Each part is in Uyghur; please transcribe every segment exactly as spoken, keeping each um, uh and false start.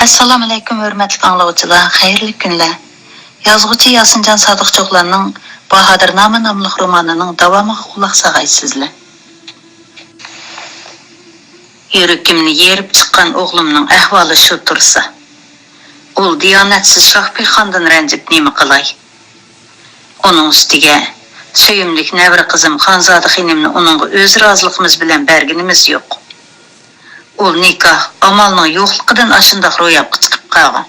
ئەسسالامۇئەلەيكۇم، ھۆرمەتلىك ئاڭلىغۇچىلار، خەيرلىك كۈنلەر. يازغۇچى ياسىنجان سادىقچى ئوغلاننىڭ باھادىر نامە ناملىق رومانىنىڭ داۋامىغا قۇلاق ساغايسىزلەر. يۈرىكىمنى يېرىپ چىققان ئوغلۇمنىڭ ئەھۋالى شۇ تۇرسا، ئۇل دىيانەتسىز شاھبىخاندىن رەنجىپ نېمە قىلاي؟ ئۇنىڭ ئۈستىگە سۆيۈملۈك نەۋرە قىزىم خانزادە خېنىمنى ئۇنىڭغا ئۆز رازىلىقىمىز بىلەن بەرگىنىمىز يوق. ئۇل نىكاھ ئامالنىڭ يوقلۇقىدىن ئاشۇنداق روياپقا چىقىپ قالغان.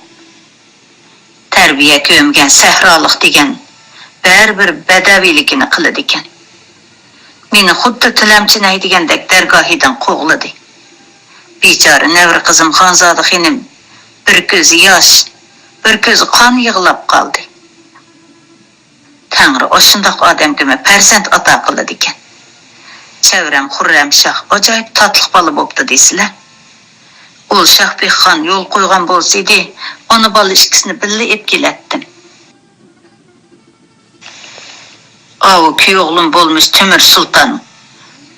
تەربىيە كۆمگەن سەھرالىق دېگەن بەرىبىر بەدەۋىيلىكىنى قىلىدىكەن. مېنى خۇددى تىلەمچىنى ھەيدىگەندەك دەرگاھىدىن قوغلىدى. بىچارە نەۋرە قىزىم خانزادە خېنىم بىر كۆزى ياش، بىر كۆزى قان يىغلاپ قالدى. تەڭرى ئاشۇنداق ئادەمگىمۇ پەرزەنت ئاتا قىلىدىكەن. چەۋرەم خۇررەمشاھ ئاجايىپ تاتلىق بالا بوپتۇ دېسىلە. ئۇل شاھبىخان يول قويغان بولسىدى، ئانا بالا ئىككىسىنى بىللە ئېپ كېلەتتىم. ئاۋۇ كۈيئوغلۇم بولمىش تۆمۈر سۇلتان،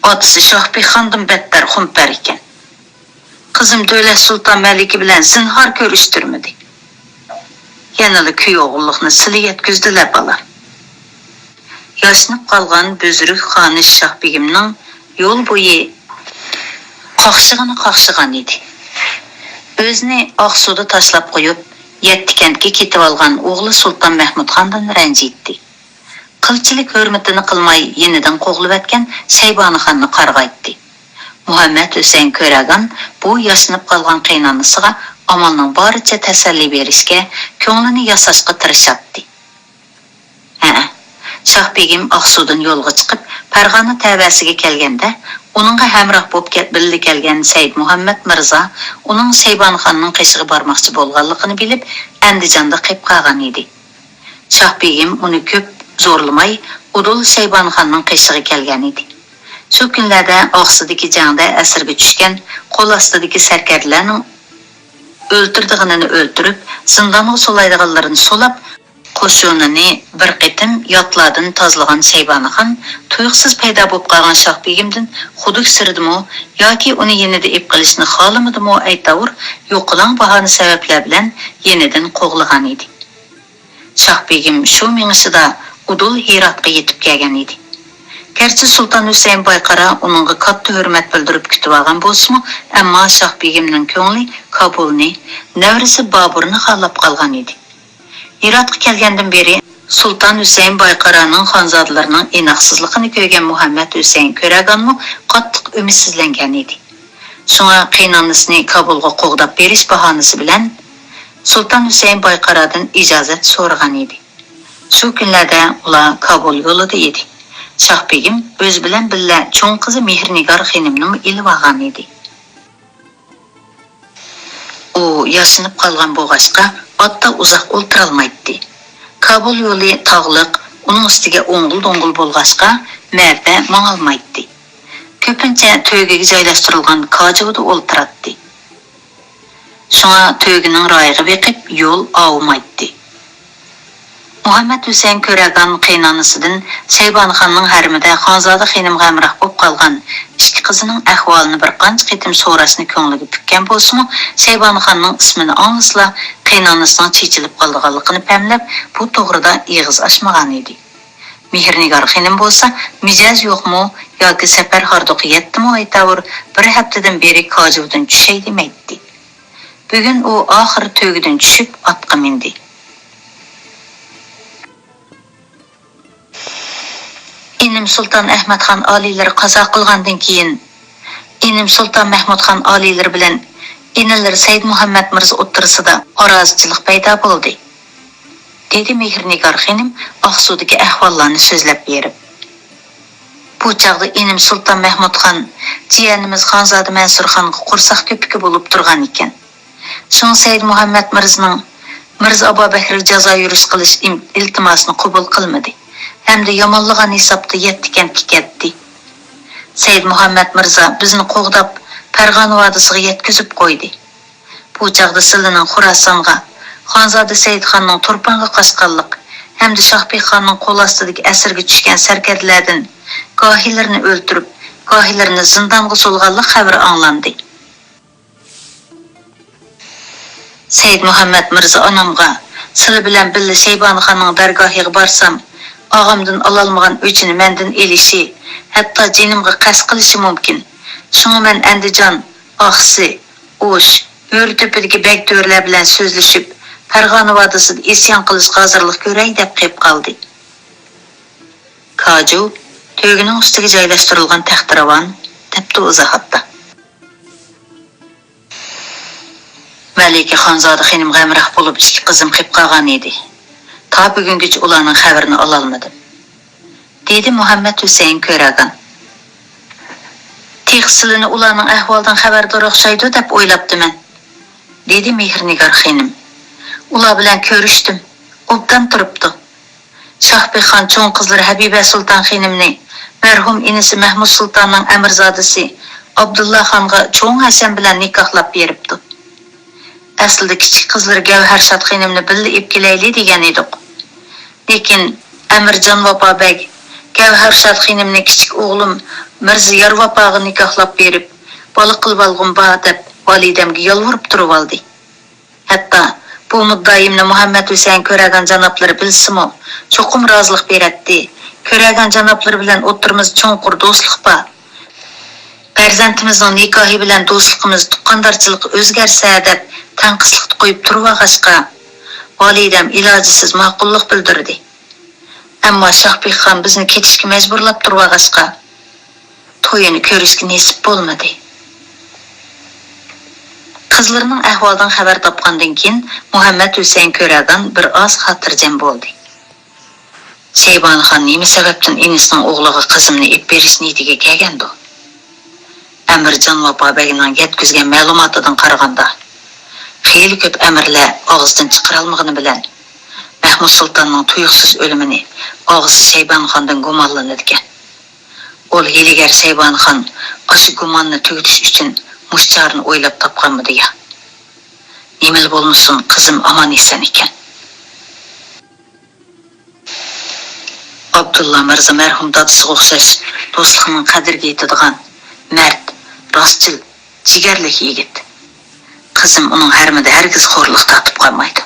ئاتىسى شاھبىخاندىن بەتتەر خۇمپەر ئىكەن. قىزىم دۆلەت سۇلتان مەلىكە بىلەن زىنھار كۆرۈشتۈرمىدى. يەنىلا كۈيئوغۇللۇقنى سىلى يەتكۈزدىلە، بالام. ياشىنىپ قالغان بۈزرۈك خانىش شاھبېگىمنىڭ يول بويى قاقشىغىنى قاقشىغان ئىدى. ئۆزىنى ئاقسۇدا تاشلاپ قويۇپ، يەتتە كەنتكە كېتىۋالغان ئوغلى سۇلتان مەھمۇدخاندىن رەنجىيتتى. قىلچىلىك ھۆرمىتىنى قىلماي، يېنىدىن قوغلىۋەتكەن شەيبانىخاننى قارغايتتى. مۇھەممەد ھۈسەيىن كۆرەگان بۇ ياشىنىپ قالغان قېيىنئانىسىغا ئامالنىڭ بارىچە تەسەللى بېرىشكە، كۆڭلىنى ياساشقا تىرىشاتتى. ھەئە، شاھبېگىم ئاقسۇدىن يولغا چىقىپ، پەرغانە تەۋەسىگە كەلگەندە، ئۇنىڭغا ھەمراھ بولۇپ كەل-، بىللە كەلگەن سەيىد مۇھەممەد مىرزا ئۇنىڭ شەيبانىخاننىڭ قېشىغا بارماقچى بولغانلىقىنى بىلىپ، ئەندىجاندا قېپ قالغان ئىدى. شاھبېگىم ئۇنى كۆپ زورلىماي، ئۇدۇل شەيبانىخاننىڭ قېشىغا كەلگەن ئىدى. شۇ كۈنلەردە ئاقسۇدىكى جەڭدە ئەسىرگە چۈشكەن قول ئاستىدىكى سەركەردىلەرنىڭ ئۆلتۈرىدىغىنىنى ئۆلتۈرۈپ، زىندانغا سولايدىغانلىرىنى سولاپ، قوشۇنىنى بىر قېتىم ياتلاردىن تازىلىغان شەيبانىخان تۇيۇقسىز پەيدا بولۇپ قالغان شاھبېگىمدىن خۇدۈكسىرىدىمۇ ياكى ئۇنى يېنىدا ئېلىپ قېلىشنى خالىمىدىمۇ ئەيتاۋۇر، يوقىلاڭ باھانە سەۋەبلەر بىلەن يېنىدىن قوغلىغان ئىدى. شاھبېگىم شۇ مېڭىشىدا ئۇدۇل ھىراتقا يېتىپ كەلگەن ئىدى. گەرچە سۇلتان ھۈسەيىن بايقارا ئۇنىڭغا كاتتا ھۆرمەت بىلدۈرۈپ كۈتۈۋالغان بولسىمۇ، ئەمما شاھبېگىمنىڭ كۆڭلى كابۇلنى، نەۋرىسى بابۇرنى خالاپ قالغان ئىدى. ھىراتقا كەلگەندىن بېرى سۇلتان ھۈسەيىن بايقارانىڭ خانزادىلىرىنىڭ ئىناقسىزلىقىنى كۆرگەن مۇھەممەد ھۈسەيىن كۆرەگانمۇ قاتتىق ئۈمىدسىزلەنگەن ئىدى. شۇڭا قېيىنئانىسىنى كابۇلغا قوغداپ بېرىش باھانىسى بىلەن سۇلتان ھۈسەيىن بايقارادىن ئىجازەت سورىغان ئىدى. شۇ كۈنلەردە ئۇلار كابۇل يولىدا ئىدى. شاھبېگىم ئۆزى بىلەن بىللە چوڭ قىزى مېھرىنىگار خېنىمنىمۇ ئېلىۋالغان ئىدى. ئۇ ياشىنىپ قالغان بولغاچقا، ئاتتا ئۇزاق ئولتۇرالمايتتى. كابۇل يولى تاغلىق، ئۇنىڭ ئۈستىگە ئوڭغۇل-دوڭغۇل بولغاچقا، مەردە ماڭالمايتتى. كۆپىنچە تۆگىگە جايلاشتۇرۇلغان كاجۇۋىدا ئولتۇراتتى. شۇڭا تۆگىنىڭ رايىغا بېقىپ يول ئاۋۇمايتتى. مۇھەممەد ھۈسەيىن كۆرەگان قېيىنئانىسىدىن شەيبانىخاننىڭ ھەرىمىدە خانزادە خېنىمغا ھەمراھ بولۇپ قالغان ئىككى قىزىنىڭ ئەھۋالىنى بىر قانچە قېتىم سوراشنى كۆڭلىگە پۈككەن بولسىمۇ، شەيبانىخاننىڭ ئىسمىنى ئاڭلىسىلا، قېيىنئانىسىنىڭ چېچىلىپ قالىدىغانلىقىنى پەملەپ، بۇ توغرىدا ئېغىز ئاچمىغان ئىدى. مېھرىنىگار خېنىم بولسا، مىجەز يوقمۇ ياكى سەپەر ھاردۇقى يەتتىمۇ ئەيتاۋۇر، بىر ھەپتىدىن بېرى كاجۇۋدىن چۈشەي دېمەيتتى. بۈگۈن ئۇ ئاخىرى تۆگىدىن چۈشۈپ، ئاتقا مىندى. ئىنىم سۇلتان ئەھمەتخان ئالىيلىرى قازا قىلغاندىن كېيىن، ئىنىم سۇلتان مەھمۇدخان ئالىيلىرى بىلەن ئىنىلىرى سەيدمۇھەممەد مىرزا ئوتتۇرىسىدا ئارازىچىلىق پەيدا بولدى، دېدى مېھرىنىگار خېنىم ئاقسۇدىكى ئەھۋاللارنى سۆزلەپ بېرىپ. بۇ چاغدا ئىنىم سۇلتان مەھمۇدخان جىيەنىمىز خانزادە مەنسۇرخانغا قورساق كۆپۈكى بولۇپ تۇرغان ئىكەن. شۇڭا سەيدمۇھەممەد مىرزىنىڭ مىرزا ئابابەكرىگە جازا يۈرۈش قىلىش ئىم-، ئىلتىماسىنى قوبۇل قىلمىدى ھەمدە يامانلىغان ھېسابتا يەتتە كەنتكە كەتتى. سەيدمۇھەممەد مىرزا بىزنى قوغداپ، پەرغانە ۋادىسىغا يەتكۈزۈپ قويدى. بۇ چاغدا سىلىنىڭ خوراسانغا، خانزادە سەيدخاننىڭ تۇرپانغا قاچقانلىق ھەمدە شاھبىخاننىڭ قول ئاستىدىكى ئەسىرگە چۈشكەن سەركەردىلەردىن گاھىلىرىنى ئۆلتۈرۈپ، گاھىلىرىنى زىندانغا سولىغانلىق خەۋىرى ئاڭلاندى. سەيدمۇھەممەت مىرزا ئانامغا، سىلى بىلەن بىللە شەيبانىخاننىڭ دەرگاھىغا بارسام، ئاغامدىن ئالالمىغان ئۆچىنى مەندىن ئېلىشى، ھەتتا جېنىمغا قەست قىلىشى مۇمكىن. شۇڭا مەن ئەندىجان، ئاقسۇ، ئوش، بۆرە تۆپىدىكى بەگ تۆرىلەر بىلەن سۆزلىشىپ، پەرغانە ۋادىسىدا ئىسيان قىلىشقا ھازىرلىق كۆرەي دەپ قېلىپ قالدى. كاجۇ، تۆگىنىڭ ئۈستىگە جايلاشتۇرۇلغان تەختىراۋان، دەپتۇ ئىزاھاتتا. مەلىكە خانزادە خېنىمغا ھەمراھ بولۇپ ئىككى قىزىم قېلىپ قالغان ئىدى. تا بۈگۈنگىچە ئۇلارنىڭ خەۋىرىنى ئالالمىدىم. دېدى مۇھەممەت ھۈسەيىن كۆرەگان. تېخى سىلىنى ئۇلارنىڭ ئەھۋالىدىن خەۋەردار ئوخشايدۇ دەپ ئويلاپتىمەن، دېدى مېھرىنىگار خېنىم. ئۇلار بىلەن كۆرۈشتۈم. ئوبدان تۇرۇپتۇ. شاھبىخان چوڭ قىزلىرى ھەبىبە سۇلتان خېنىمنى مەرھۇم ئىنىسى مەھمۇد سۇلتاننىڭ ئەمىرزادىسى ئابدۇللا خانغا چوڭ ھەشەم بىلەن نىكاھلاپ بېرىپتۇ. ئەسلىدە كىچىك قىزلىرى گەۋھەرشاد خېنىمنى بىللە ئېلىپ كېلەيلى دېگەن ئىدۇق. لېكىن ئەمىرجان ۋاپا بەگ، گەۋھەرشاد خېنىمنى كىچىك ئوغلۇم مىرزا يارۋاپاغا نىكاھلاپ بېرىپ، بالا قىلىۋالغۇم بار دەپ، ۋالىدەمگە يالۋۇرۇپ تۇرۇۋالدى. ھەتتا بۇ مۇددىئايىمنى مۇھەممەد ھۈسەيىن كۆرەگان جانابلىرى بىلسىمۇ، چوقۇم رازىلىق بېرەتتى. كۆرەگان جانابلىرى بىلەن ئوتتۇرىمىزدا چوڭقۇر دوستلۇق بار. پەرزەنتىمىزنىڭ نىكاھى بىلەن دوستلۇقىمىز تۇغقاندارچىلىققا ئۆزگەرسە دەپ تەڭقىسلىقتا قويۇپ تۇرۇۋالغاچقا، ۋالىدەم ئىلاجىسىز ماقۇللۇق بىلدۈردى. ئەمما شاھبىخان بىزنى كېتىشكە مەجبۇرلاپ تۇرۇۋالغاچقا، تويىنى كۆرۈشكە نېسىپ بولمىدى. قىزلىرىنىڭ ئەھۋالىدىن خەۋەر تاپقاندىن كېيىن، مۇھەممەد ھۈسەيىن كۆرەگان بىر ئاز خاتىرجەم بولدى. شەيبانىخان نېمە سەۋەبتىن ئىنىسىنىڭ ئوغلىغا قىزىمنى ئېلىپ بېرىش نىيىتىگە كەلگەندۇ؟ ئەمىرجان ۋاپا بەگنىڭ يەتكۈزگەن مەلۇماتىدىن قارىغاندا، خېلى كۆپ ئەمىرلەر ئاغزىدىن چىقىرالمىغىنى بىلەن، مەھمۇد سۇلتاننىڭ تۇيۇقسىز ئۆلۈمىنى ئاغىسى شەيبانىخاندىن گۇمانلىنىدىكەن. ئۇل ھىيلىگەر شەيبانىخان ئاشۇ گۇماننى تۈگىتىش ئۈچۈن مۇشۇ چارىنى ئويلاپ تاپقانمىدى يا؟ نېمىلا بولمىسۇن، قىزىم ئامان-ئېسەن ئىكەن. ئابدۇللا مىرزا مەرھۇم دادىسىغا ئوخشاش دوستلۇقنىڭ قەدرىگە يېتىدىغان، مەرد، راستچىل، جىگەرلىك يىگىت. قىزىم ئۇنىڭ ھەرىمىدە ھەرگىز خورلۇق تارتىپ قالمايدۇ.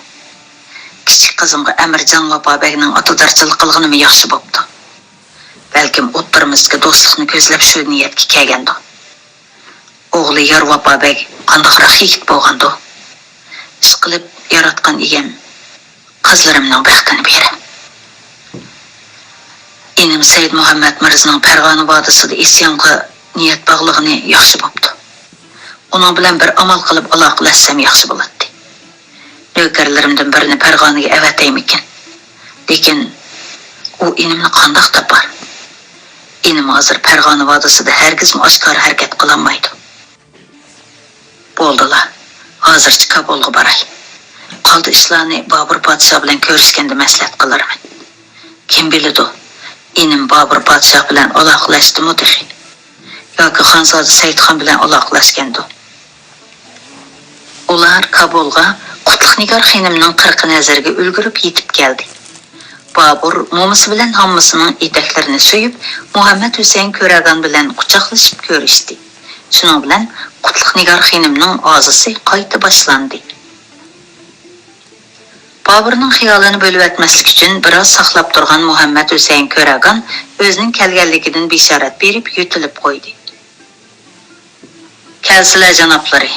كىچىك قىزىمغا ئەمىرجان ۋاپا بەگنىڭ ئاتىدارچىلىق قىلغىنىمۇ ياخشى بوپتۇ. بەلكىم ئوتتۇرىمىزدىكى دوستلۇقنى كۆزلەپ شۇ نىيەتكە كەلگەندۇ. ئوغلى يار ۋاپا بەگ قانداقراق يىگىت بولغاندۇ؟ ئىشقىلىپ ياراتقان ئىگەم، قىزلىرىمنىڭ بەختىنى بېرە. ئىنىم سەيدمۇھەممەد مىرزىنىڭ پەرغانە ۋادىسىدا ئىسيانغا نىيەت باغلىغىنى ياخشى بوپتۇ. ئۇنىڭ بىلەن بىر ئامال قىلىپ ئالاقىلەشسەم ياخشى بولاتتى. نۆكەرلىرىمدىن بىرىنى پەرغانىگە ئەۋەتەيمىكىن؟ لېكىن ئۇ ئىنىمنى قانداق تاپار؟ ئىنىم ھازىر پەرغانە ۋادىسىدا ھەرگىزمۇ ئاشكارا ھەرىكەت قىلالمايدۇ. بولدىلا، ھازىرچە كابۇلغا باراي. قالدى ئىشلارنى بابۇر پادىشاھ بىلەن كۆرۈشكەندە مەسلىھەت قىلارمەن. كىم بىلىدۇ، ئىنىم بابۇر پادىشاھ بىلەن ئالاقىلەشتىمۇ تېخى؟ ياكى خانزادە سەيدخان بىلەن ئالاقىلەشكەندۇ؟ ئۇلار كابۇلغا قۇتلۇق نىگار خېنىمنىڭ قىرقى نەزىرىگە ئۈلگۈرۈپ يېتىپ كەلدى. بابۇر مومىسى بىلەن ھاممىسىنىڭ ئېتەكلىرىنى سۆيۈپ، مۇھەممەد ھۈسەيىن كۆرەگان بىلەن قۇچاقلىشىپ كۆرۈشتى. شۇنىڭ بىلەن قۇتلۇق نىگار خېنىمنىڭ ئازىسى قايتا باشلاندى. بابۇرنىڭ خىيالىنى بۆلۈۋەتمەسلىك ئۈچۈن بىراز ساقلاپ تۇرغان مۇھەممەد ھۈسەيىن كۆرەگان ئۆزىنىڭ كەلگەنلىكىدىن بېشارەت بېرىپ يۆتىلىپ قويدى. كەلسىلە، جانابلىرى،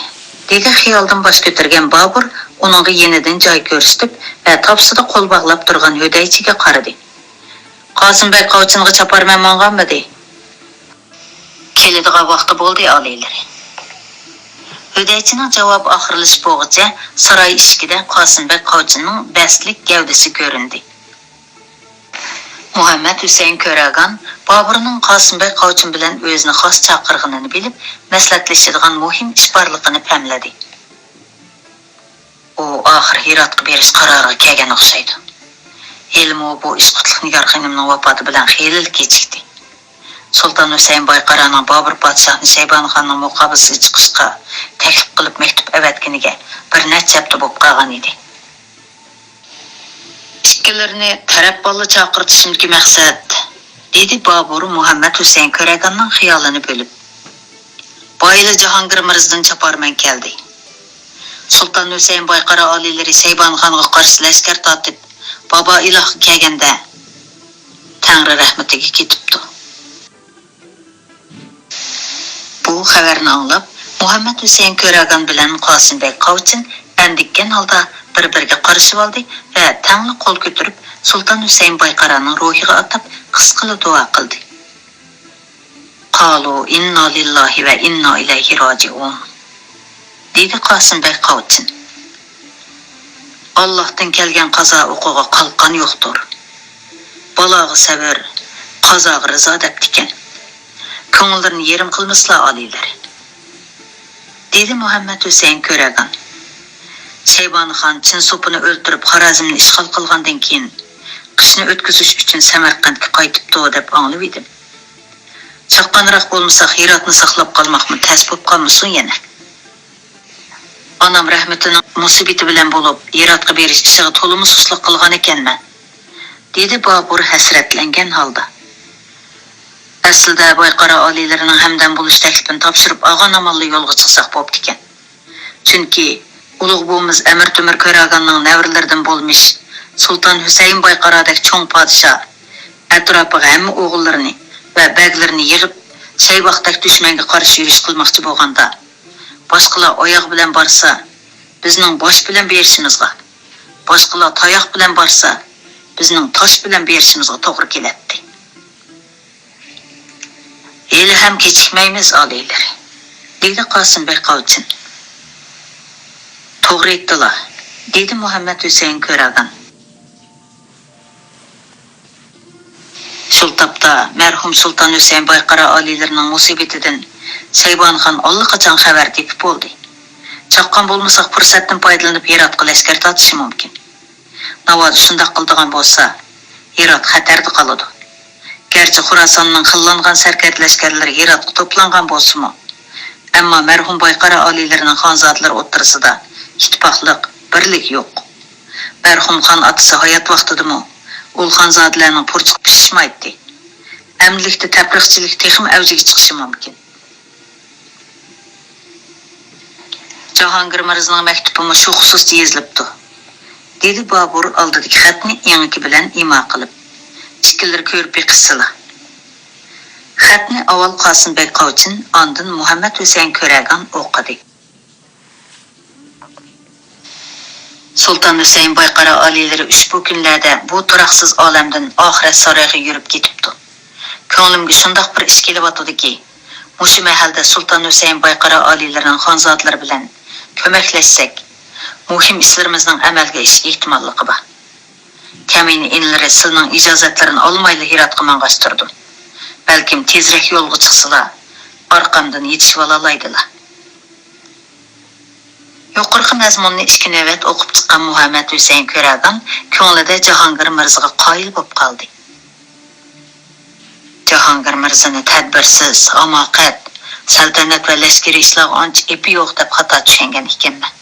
دېدى خىيالدىن باش كۆتۈرگەن بابۇر ئۇنىڭغا يېنىدىن جاي كۆرسىتىپ ۋە تاپسىدا قول باغلاپ تۇرغان ھۆدەيچىگە قارىدى. قاسىم بەگ قاۋچىنىغا چاپارمەن ماڭغانمىدى؟ كېلىدىغان ۋاقتى بولدى، ئالىيلىرى. ھۆدەيچىنىڭ جاۋابى ئاخىرلىشىپ بولغۇچە ساراي ئىشىكىدە قاسىم بەگ قاۋچىنىڭ بەستلىك گەۋدىسى كۆرۈندى. مۇھەممەد ھۈسەيىن كۆرەگان بابۇرنىڭ قاسىم بەگ قاۋچىم بىلەن ئۆزىنى خاس چاقىرغىنىنى بىلىپ، مەسلىھەتلىشىدىغان مۇھىم ئىش بارلىقىنى پەملىدى. ئۇ ئاخىر ھىراتقا بېرىش قارارىغا كەلگەن ئوخشايدۇ. ھېلىمۇ بۇ ئىش قۇتلۇق نىگار خېنىمنىڭ ۋاپاتى بىلەن خېلىلا كېچىكتى. سۇلتان ھۈسەيىن بايقارانىڭ بابۇر پادىشاھنى شەيبانىخاننىڭ مۇقابىلىسىگە چىقىشقا تەكلىپ قىلىپ مەكتۇپ ئەۋەتكىنىگە بىر نەچچە ھەپتە بولۇپ قالغان ئىدى. ئىككىلىرىنى تەرەپ باللا چاقىرتىشىمدىكى مەقسەت، دېدى بابۇر مۇھەممەد ھۈسەيىن كۆرەگاننىڭ خىيالىنى بۆلۈپ. بايىلا جاھانگىر مىرزىدىن چاپارمەن كەلدى. سۇلتان ھۈسەيىن بايقارا ئالىيلىرى شەيبانىخانغا قارشى لەشكەر تارتىپ، بابا ئىلاھقا كەلگەندە، تەڭرى رەھمىتىگە كېتىپتۇ. بۇ خەۋەرنى ئاڭلاپ، مۇھەممەد ھۈسەيىن كۆرەگان بىلەن قاسىم بەگ قاۋچىن ئەندىككەن ھالدا بىر-بىرىگە قارىشىۋالدى ۋە تەڭلا قول كۆتۈرۈپ، سۇلتان ھۈسەيىن بايقارانىڭ روھىغا ئاتاپ قىسقىلا دۇئا قىلدى. قالۇ ئىننا لىللاھى ۋە ئىننا ئىلەيھى راجىئۇن، دېدى قاسىم بەگ قاۋچىن. ئاللاھتىن كەلگەن قازا ئوقىغا قالقان يوقتۇر. بالاغا سەۋر، قازاغا رىزا دەپتىكەن. كۆڭۈللىرىنى يېرىم قىلمىسىلا ئالىيلىرى، دېدى مۇھەممەد ھۈسەيىن كۆرەگان. شەيبانىخان چىن سوپىنى ئۆلتۈرۈپ، خارازمنى ئىشغال قىلغاندىن كېيىن، قىشنى ئۆتكۈزۈش ئۈچۈن سەمەرقەنتكە قايتىپتۇ، دەپ ئاڭلىۋىدىم. چاققانراق بولمىساق، ھىراتنى ساقلاپ قالماقمۇ تەس بولۇپ قالمىسۇن يەنە؟ ئانام رەھمىتىنىڭ مۇسىبىتى بىلەن بولۇپ، ھىراتقا بېرىش ئىشىغا تولىمۇ سۇسلۇق قىلغانىكەنمەن، دېدى بابۇر ھەسرەتلەنگەن ھالدا. ئەسلىدە بايقارا ئالىيلىرىنىڭ ھەمدەم بولۇش تەكلىپىنى تاپشۇرۇپ ئالغان ئامانلا يولغا چىقساق بوپتىكەن. چۈنكى ئۇلۇغ بوۋىمىز ئەمىر تۆمۈر كۆرەگاننىڭ نەۋرىلىرىدىن بولمىش سۇلتان ھۈسەيىن بايقارادەك چوڭ پادىشاھ ئەتراپىغا ھەممە ئوغۇللىرىنى ۋە بەگلىرىنى يىغىپ، شەيباختەك دۈشمەنگە قارشى يۈرۈش قىلماقچى بولغاندا، باشقىلار ئاياغ بىلەن بارسا، بىزنىڭ باش بىلەن بېرىشىمىزغا، باشقىلار تاياق بىلەن بارسا، بىزنىڭ تاش بىلەن بېرىشىمىزغا توغرا كېلەتتى. ھېلىھەم كېچىكمەيمىز، ئالىيلىرى، دېدى قاسىم بەگ قاۋچىن. توغرا ئېيتتىلا، دېدى مۇھەممەد ھۈسەيىن كۆرەگان. شۇ تاپتا مەرھۇم سۇلتان ھۈسەيىن بايقارا ئالىيلىرىنىڭ مۇسىبىتىدىن شەيبانىخان ئاللىقاچان خەۋەر تېپىپ بولدى. چاققان بولمىساق، پۇرسەتتىن پايدىلىنىپ ھىراتقا لەشكەر تارتىشى مۇمكىن. ناۋادا شۇنداق قىلىدىغان بولسا، ھىرات خەتەردە قالىدۇ. گەرچە خوراساننىڭ خىللانغان سەركەردە لەشكەرلىرى ھىراتقا توپلانغان بولسىمۇ، ئەمما مەرھۇم بايقارا ئالىيلىرىنىڭ خانزادىلىرى ئوتتۇرىسىدا ئىتتىپاقلىق، بىرلىك يوق. مەرھۇم خان ئاتىسى ھايات ۋاقتىدىمۇ ئۇل خانزادىلەرنىڭ پۇرچىقى پىشىشمايتتى. ئەمدىلىكتە تەپرىقىچىلىك تېخىمۇ ئەۋجىگە چىقىشى مۇمكىن. جاھانگىر مىرزىنىڭ مەكتۇبىمۇ شۇ خۇسۇستا يېزىلىپتۇ، دېدى بابۇر ئالدىدىكى خەتنى ئېڭىكى بىلەن ئىما قىلىپ. ئىككىلىرى كۆرۈپ بېقىشسىلا. خەتنى ئاۋۋال قاسىم بەگ قاۋچىن، ئاندىن مۇھەممەد ھۈسەيىن كۆرەگان ئوقۇدى. سۇلتان ھۈسەيىن بايقارا ئالىيلىرى ئۇشبۇ كۈنلەردە بۇ تۇراقسىز ئالەمدىن ئاخىرەت سارىيىغا يۈرۈپ كېتىپتۇ. كۆڭلۈمگە شۇنداق بىر ئىش كېلىۋاتىدۇكى، مۇشۇ مەھەلدە سۇلتان ھۈسەيىن بايقارا ئالىيلىرىنىڭ خانزادىلىرى بىلەن كۆمەكلەشسەك، مۇھىم ئىشلىرىمىزنىڭ ئەمەلگە ئېشىش ئېھتىماللىقى بار. كەمىنە ئىنىلىرى سىلىنىڭ ئىجازەتلىرىنى ئالمايلا ھىراتقا ماڭغاچتۇردۇم. بەلكىم تېزرەك يولغا چىقسىلا، ئارقامدىن يېتىشىۋالالايدىلا. يۇقىرىقى مەزمۇننى ئىككى نۆۋەت ئوقۇپ چىققان مۇھەممەد ھۈسەيىن كۆرەگان كۆڭلىدە جاھانگىر مىرزىغا قايىل بولۇپ قالدى. جاھانگىر مىرزىنى تەدبىرسىز، ھاماقەت، سەلتەنەت ۋە لەشكىرىي ئىشلارغا ئانچە ئېپى يوق دەپ خاتا چۈشەنگەن ئىكەنمەن.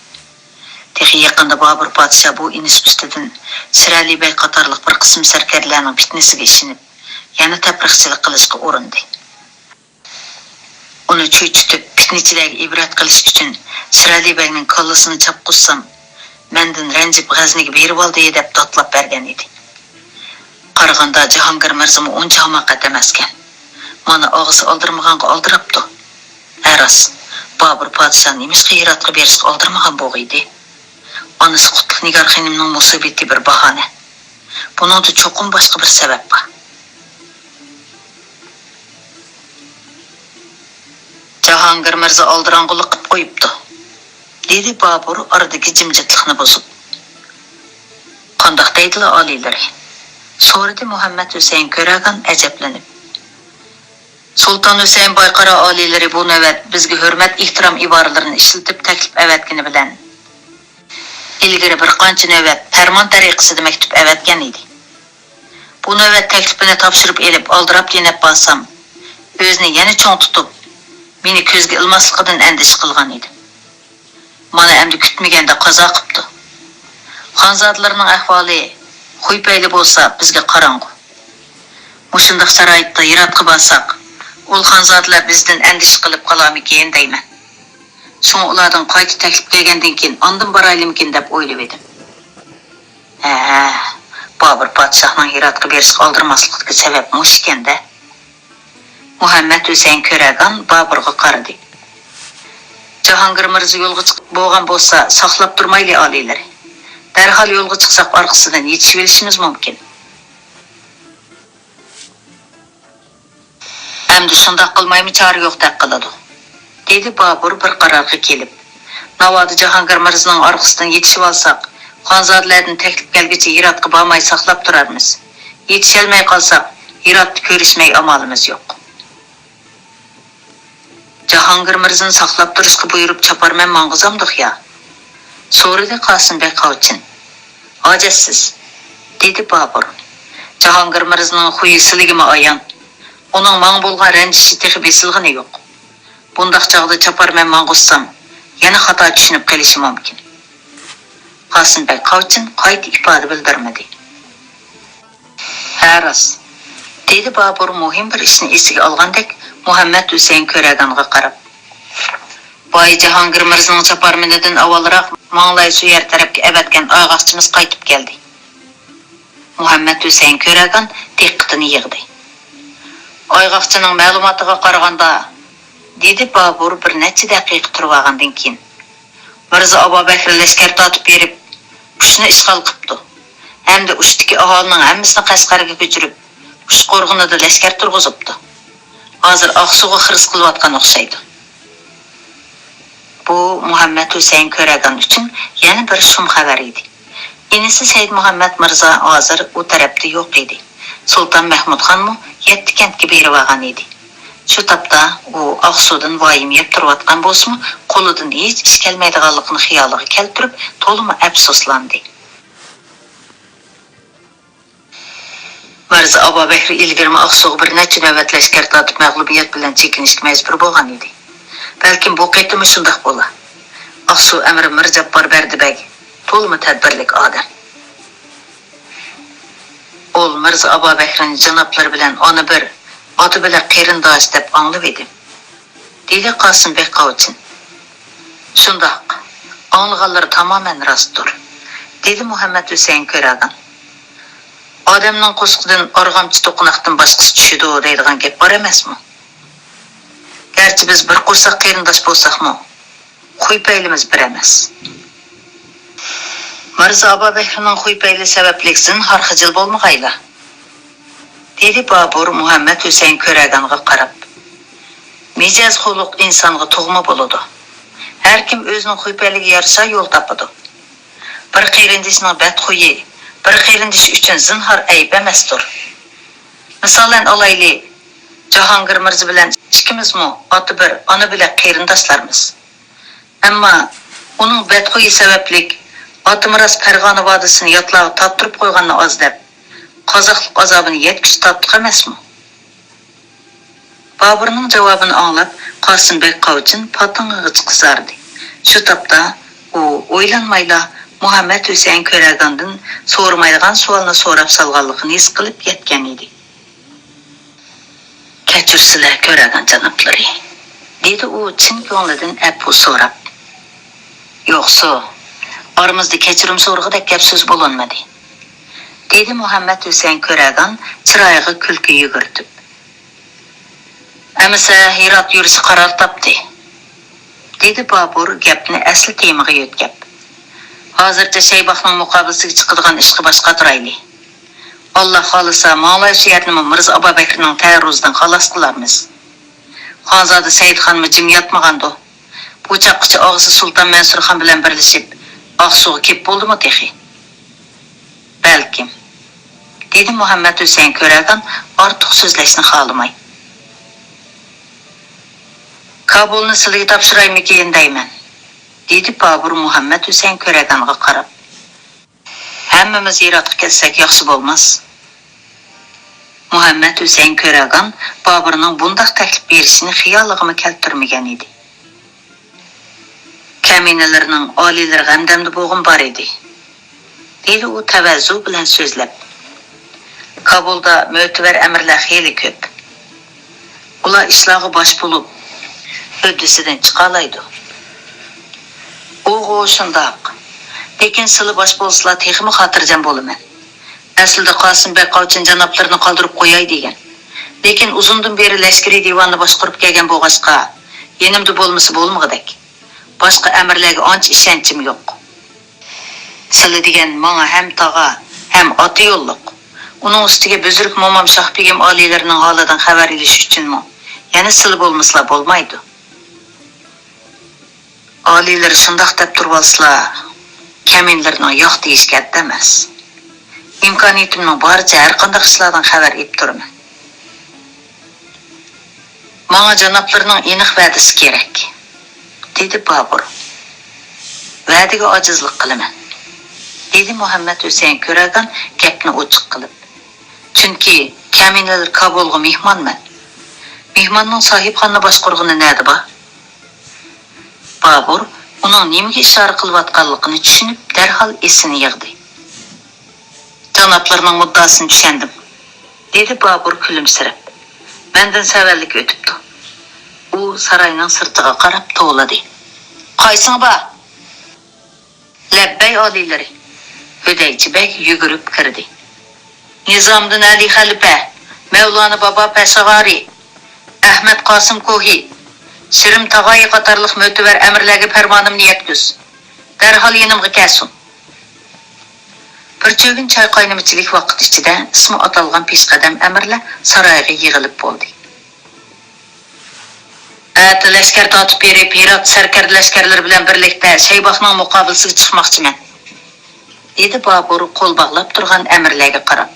تېخى يېقىندا بابۇر پادىشاھ بۇ ئىنىش ئۈستىدىن شىرئەلى بەگ قاتارلىق بىر قىسىم سەركەردىلەرنىڭ پىتنىسىگە ئىشىنىپ، يەنە تەپرىقىچىلىك قىلىشقا ئۇرۇندى. ئۇنى چۆچۈتۈپ، پىتنىچىلەرگە ئىبرەت قىلىش ئۈچۈن شىرئەلى بەگنىڭ كاللىسىنى چاپقۇزسام، مەندىن رەنجىپ غەزنىگە بېرىۋالدى دەپ داتلاپ بەرگەن ئىدى. قارىغاندا جاھانگىر مىرزىمۇ ئۇنچە ھاماقەت ئەمەسكەن. مانا ئاغىسى ئالدىرىمىغانغا ئالدىراپتۇ. ھە راست، بابۇر پادىشاھ نېمىشقا ھىراتقا بېرىشقا ئالدىرىمىغان بوغىيدى؟ ئانىسى قۇتلۇق نىگار خېنىمنىڭ مۇسىبىتى بىر باھانە. بۇنىڭدا چوقۇم باشقا بىر سەۋەب بار. جاھانگىر مىرزا ئالدىراڭغۇلۇق قىپ قويۇپتۇ، دېدى بابۇر ئارىدىكى جىمجىتلىقنى بۇزۇپ. قانداق دەيدىلا ئالىيلىرى؟ سورىدى مۇھەممەد ھۈسەيىن كۆرەگان ئەجەبلىنىپ. سۇلتان ھۈسەيىن بايقارا ئالىيلىرى بۇ نۆۋەت بىزگە ھۆرمەت ئېھتىرام ئىبارىلىرىنى ئىشلىتىپ تەكلىپ ئەۋەتكىنى بىلەن، ئىلگىرى بىر قانچە نۆۋەت پەرمان تەرىقىسىدە مەكتۇپ ئەۋەتكەن ئىدى. بۇ نۆۋەت تەكلىپىنى تاپشۇرۇپ ئېلىپ ئالدىراپ يېنىپ بارسام، ئۆزىنى يەنە چوڭ تۇتۇپ، مېنى كۆزگە ئىلماسلىقىدىن ئەندىشە قىلغان ئىدى. مانا ئەمدى كۈتمىگەندە قازا قىپتۇ. خانزادىلىرىنىڭ ئەھۋالى خۇيپەيلى بولسا بىزگە قاراڭغۇ. مۇشۇنداق شارائىتتا ھىراتقا بارساق، ئۇل خانزادىلەر بىزدىن ئەندىشە قىلىپ قالارمىكىن دەيمەن. شۇڭا ئۇلاردىن قايتا تەكلىپ كەلگەندىن كېيىن ئاندىن بارايلىمىكىن دەپ ئويلىۋىدىم. ھە، بابۇر پادىشاھنىڭ ھىراتقا بېرىشقا ئالدىرىماسلىقىدىكى سەۋەب مۇشۇ ئىكەن-دە. مۇھەممەد ھۈسەيىن كۆرەگان بابۇرغا قارىدى. جاھانگىر مىرزا يولغا چىقىپ بولغان بولسا، ساقلاپ تۇرمايلى ئالىيلىرى. دەرھال يولغا چىقساق، ئارقىسىدىن يېتىشىۋېلىشىمىز مۇمكىن. ئەمدى شۇنداق قىلمايمۇ چارە يوقتەك قىلىدۇ، دېدى بابۇر بىر قارارغا كېلىپ. ناۋادا جاھانگىر مىرزىنىڭ ئارقىسىدىن يېتىشىۋالساق، خانزادىلەردىن تەكلىپ كەلگۈچە ھىراتقا بارماي ساقلاپ تۇرارمىز. يېتىشەلمەي قالساق، ھىراتتا كۆرۈشمەي ئامالىمىز يوق. جاھانگىر مىرزىنى ساقلاپ تۇرۇشقا بۇيرۇپ، چاپارمەن ماڭغۇزامدۇق يا؟ سورىدى قاسىم بەگ قاۋچىن. ھاجەتسىز، دېدى بابۇر. جاھانگىر مىرزىنىڭ خۇيى سىلىگىمۇ ئايان. ئۇنىڭ ماڭا بولغان رەنجىشى تېخى بېسىلغىنى يوق. بۇنداق چاغدا چاپارمەن ماڭغۇزسام، يەنە خاتا چۈشىنىپ قېلىشى مۇمكىن. قاسىم بەگ قاۋچىن قايتا ئىپادە بىلدۈرمىدى. ھە، راست، دېدى بابۇر مۇھىم بىر ئىشنى ئېسىگە ئالغاندەك مۇھەممەد ھۈسەيىن كۆرەگانغا قاراپ. بايا جاھانگىر مىرزىنىڭ چاپارمىنىدىن ئاۋۋالراق ماڭلاي سۆيەر تەرەپكە ئەۋەتكەن ئايغاقچىمىز قايتىپ كەلدى. مۇھەممەد ھۈسەيىن كۆرەگان دىققىتىنى يىغدى. ئايغاقچىنىڭ مەلۇماتىغا قارىغاندا، دېدى بابۇر بىر نەچچە دەقىقە تۇرۇۋالغاندىن كېيىن، مىرزا ئابابەكرى لەشكەر تارتىپ بېرىپ، ئۇچنى ئىشغال قىپتۇ ھەمدە ئۇچتىكى ئاھالىنىڭ ھەممىسىنى قەشقەرگە كۆچۈرۈپ، ئۇچ قورغىنىدا لەشكەر تۇرغۇزۇپتۇ. ھازىر ئاقسۇغا خىرىس قىلىۋاتقان ئوخشايدۇ. بۇ مۇھەممەد ھۈسەيىن كۆرەگان ئۈچۈن يەنە بىر شۇم خەۋەر ئىدى. ئىنىسى سەيدمۇھەممەد مىرزا ھازىر ئۇ تەرەپتە يوق ئىدى. سۇلتان مەھمۇدخانمۇ يەتتە كەنتكە بېرىۋالغان ئىدى. شۇ تاپتا ئۇ ئاقسۇدىن ۋايىمە يەپ تۇرۇۋاتقان بولسىمۇ، قولىدىن ھېچ ئىش كەلمەيدىغانلىقىنى خىيالىغا كەلتۈرۈپ، تولىمۇ ئەپسۇسلاندى. مىرزا ئابابەكرى ئىلگىرىمۇ ئاقسۇغا بىر نەچچە نۆۋەت لەشكەر تارتىپ، مەغلۇبىيەت بىلەن چېكىنىشكە مەجبۇر بولغان ئىدى. بەلكىم بۇ قېتىممۇ شۇنداق بولا. ئاقسۇ ئەمىرى مىرجاپپار بەردى بەگ تولىمۇ تەدبىرلىك ئادەم. ئۇل مىرزا ئابابەكرىنى جانابلىرى بىلەن ئانا بىر، ئاتا بىلەن قېرىنداش دەپ ئاڭلىۋىدىم، دېدى قاسىم بەگ قاۋچىن. شۇنداق، ئاڭلىغانلىرى تامامەن راستتۇر، دېدى مۇھەممەد ھۈسەيىن كۆرەگان. ئادەمنىڭ قورسىقىدىن ئارغامچا توقۇناقتىن باشقىسى چۈشىدۇ دەيدىغان گەپ بار ئەمەسمۇ؟ گەرچە بىز بىر قورساق قېرىنداش بولساقمۇ، خۇيپەيلىمىز بىر ئەمەس. مىرزا ئابابەكرىنىڭ خۇيپەيلى سەۋەبلىك زىنھار خىجىل بولمىغايلا، دېدى بابۇر مۇھەممەد ھۈسەيىن كۆرەگانغا قاراپ. مىجەز خۇلق ئىنسانغا تۇغما بولىدۇ. ھەركىم ئۆزىنىڭ خۇيپەيلىگە يارىشا يول تاپىدۇ. بىر قېرىندىشىنىڭ بەتخۇيى بىر قېرىندىشى ئۈچۈن زىنھار ئەيىب ئەمەستۇر. مىسالەن ئالايلى، جاھانگىر مىرزا بىلەن ئىككىمىزمۇ ئاتا بىر، ئانا بۆلەك قېرىنداشلارمىز. ئەمما ئۇنىڭ بەتخۇيى سەۋەبلىك ئاتىمىراس پەرغانە ۋادىسىنى ياتلارغا تارتتۇرۇپ قويغاننى ئاز دەپ، قازاقلىق ئازابىنى يەتكۈچە تارتتۇق ئەمەسمۇ؟ بابۇرنىڭ جاۋابىنى ئاڭلاپ، قاسىم بەگ قاۋچىن پاتىڭىغىچە قىزاردى. شۇ تاپتا ئۇ ئويلانمايلا مۇھەممەد ھۈسەيىن كۆرەگاندىن سورىمايدىغان سوئالنى سوراپ سالغانلىقىنى ھېس قىلىپ يەتكەن ئىدى. كەچۈرسىلە، كۆرەگان جانابلىرى، دېدى ئۇ چىن كۆڭلىدىن ئەپۇ سوراپ. يوقسۇ، ئارىمىزدا كەچۈرۈم سورىغۇدەك گەپ سۆز بولۇنمىدى، دېدى مۇھەممەد ھۈسەيىن كۆرەگان چىرايىغا كۈلكە يۈگۈرتۈپ. ئەمىسە ھىرات يۈرۈشى قارار تاپتى، دېدى بابۇر گەپنى ئەسلى تېمىغا يۆتكەپ. ھازىرچە شەيباخنىڭ مۇقابىلىسىگە چىقىدىغان ئىشقا باش قاتۇرايلى. ئاللا خالىسا، ماڭلاي شۇ يەرنىمۇ مىرزا ئابابەكرىنىڭ تەئەررۇزىدىن خالاس قىلارمىز. خانزادە سەئىدخانمۇ جىم ياتمىغاندۇ. بۇ چاغقىچە ئاغىسى سۇلتان مەنسۇرخان بىلەن بىرلىشىپ، ئاقسۇغا كېلىپ بولدىمۇ تېخى؟ بەلكىم، دېدى مۇھەممەد ھۈسەيىن كۆرەگان ئارتۇق سۆزلەشنى خالىماي. كابۇلنى سىلىگە تاپشۇرايمىكىن دەيمەن، دېدى بابۇر مۇھەممەد ھۈسەيىن كۆرەگانغا قاراپ. ھەممىمىز ھىراتقا كەتسەك ياخشى بولماس؟ مۇھەممەد ھۈسەيىن كۆرەگان بابۇرنىڭ بۇنداق تەكلىپ بېرىشىنى خىيالىغىمۇ كەلتۈرمىگەن ئىدى. كەمىنىلەرنىڭ ئالىيلىرى غەمدەمدە بولغۇم بار ئىدى، دېدى ئۇ تەۋەززۇ بىلەن سۆزلەپ. كابۇلدا مۆتىۋەر ئەمىرلەر خېلى كۆپ. ئۇلار ئىشلارغا باش بولۇپ، ھۆددىسىدىن چىقالايدۇ. ئۇغۇ، شۇنداق. لېكىن سىلى باش بولسىلا تېخىمۇ خاتىرجەم بولىمەن. ئەسلىدە قاسىم بەگ قاۋچىنى جانابلىرىنى قالدۇرۇپ قوياي دېگەن. لېكىن ئۇزۇندىن بېرى لەشكىرىي دىۋاننى باشقۇرۇپ كەلگەن بولغاچقا، يېنىمدا بولمىسا بولمىغۇدەك. باشقا ئەمىرلەرگە ئانچە ئىشەنچىم يوق. سىلى دېگەن ماڭا ھەم تاغا، ھەم ئاتا يوللۇق. ئۇنىڭ ئۈستىگە بۈزرۈك مومام شاھ بېگىم ئالىيلىرىنىڭ ھالىدىن خەۋەر ئېلىش ئۈچۈنمۇ يەنە سىلى بولمىسىلا بولمايدۇ. ئالىيلىرى شۇنداق دەپ تۇرۇۋالسىلا، كەمىنىلىرىنىڭ ياق دېيىشكە ھەددى ئەمەس. ئىمكانىيىتىمنىڭ بارىچە ھەرقانداق ئىشلاردىن خەۋەر ئېلىپ تۇرىمەن. ماڭا جانابلىرىنىڭ ئېنىق ۋەدىسى كېرەك، دېدى بابۇر. ۋەدىگە ئاجىزلىق قىلىمەن، دېدى مۇھەممەد ھۈسەيىن كۆرەگان گەپنى ئوچۇق قىلىپ. چۈنكى كەمىنىلەر كابۇلغا مېھمانمەن. مېھماننىڭ ساھىبخانىنى باشقۇرغىنى نەدە بار؟ بابۇر ئۇنىڭ نېمىگە ئىشارە قىلىۋاتقانلىقىنى چۈشىنىپ، دەرھال ئېسىنى يىغدى. جانابلىرىنىڭ مۇددىئاسىنى چۈشەندىم، دېدى بابۇر كۈلۈمسىرەپ. مەندىن سەۋەنلىك ئۆتۈپتۇ. ئۇ ساراينىڭ سىرتىغا قاراپ توۋلىدى. قايسىڭ بار؟ لەببەي ئالىيلىرى. ھۆدەيچە بەگ يۈگۈرۈپ كىردى. نىزامىدىن ئەلى خەلىپە، مەۋلانا بابا پەشىغارى، ئەھمەد قاسىم كوھى، شىرىم تاغايى قاتارلىق مۆتىۋەر ئەمىرلەرگە پەرمانىمنى يەتكۈز. دەرھال يېنىمغا كەلسۇن. بىر چۆگۈن چاي قاينىمىچىلىك ۋاقىت ئىچىدە ئىسمى ئاتالغان پېشقەدەم ئەمىرلەر سارايغا يىغىلىپ بولدى. ئەتە لەشكەر تارتىپ بېرىپ، ھىرات سەركەردە لەشكەرلىرى بىلەن بىرلىكتە شەيباخنىڭ مۇقابىلىسىگە چىقماقچىمەن، دېدى بابۇر قول باغلاپ تۇرغان ئەمىرلەرگە قاراپ.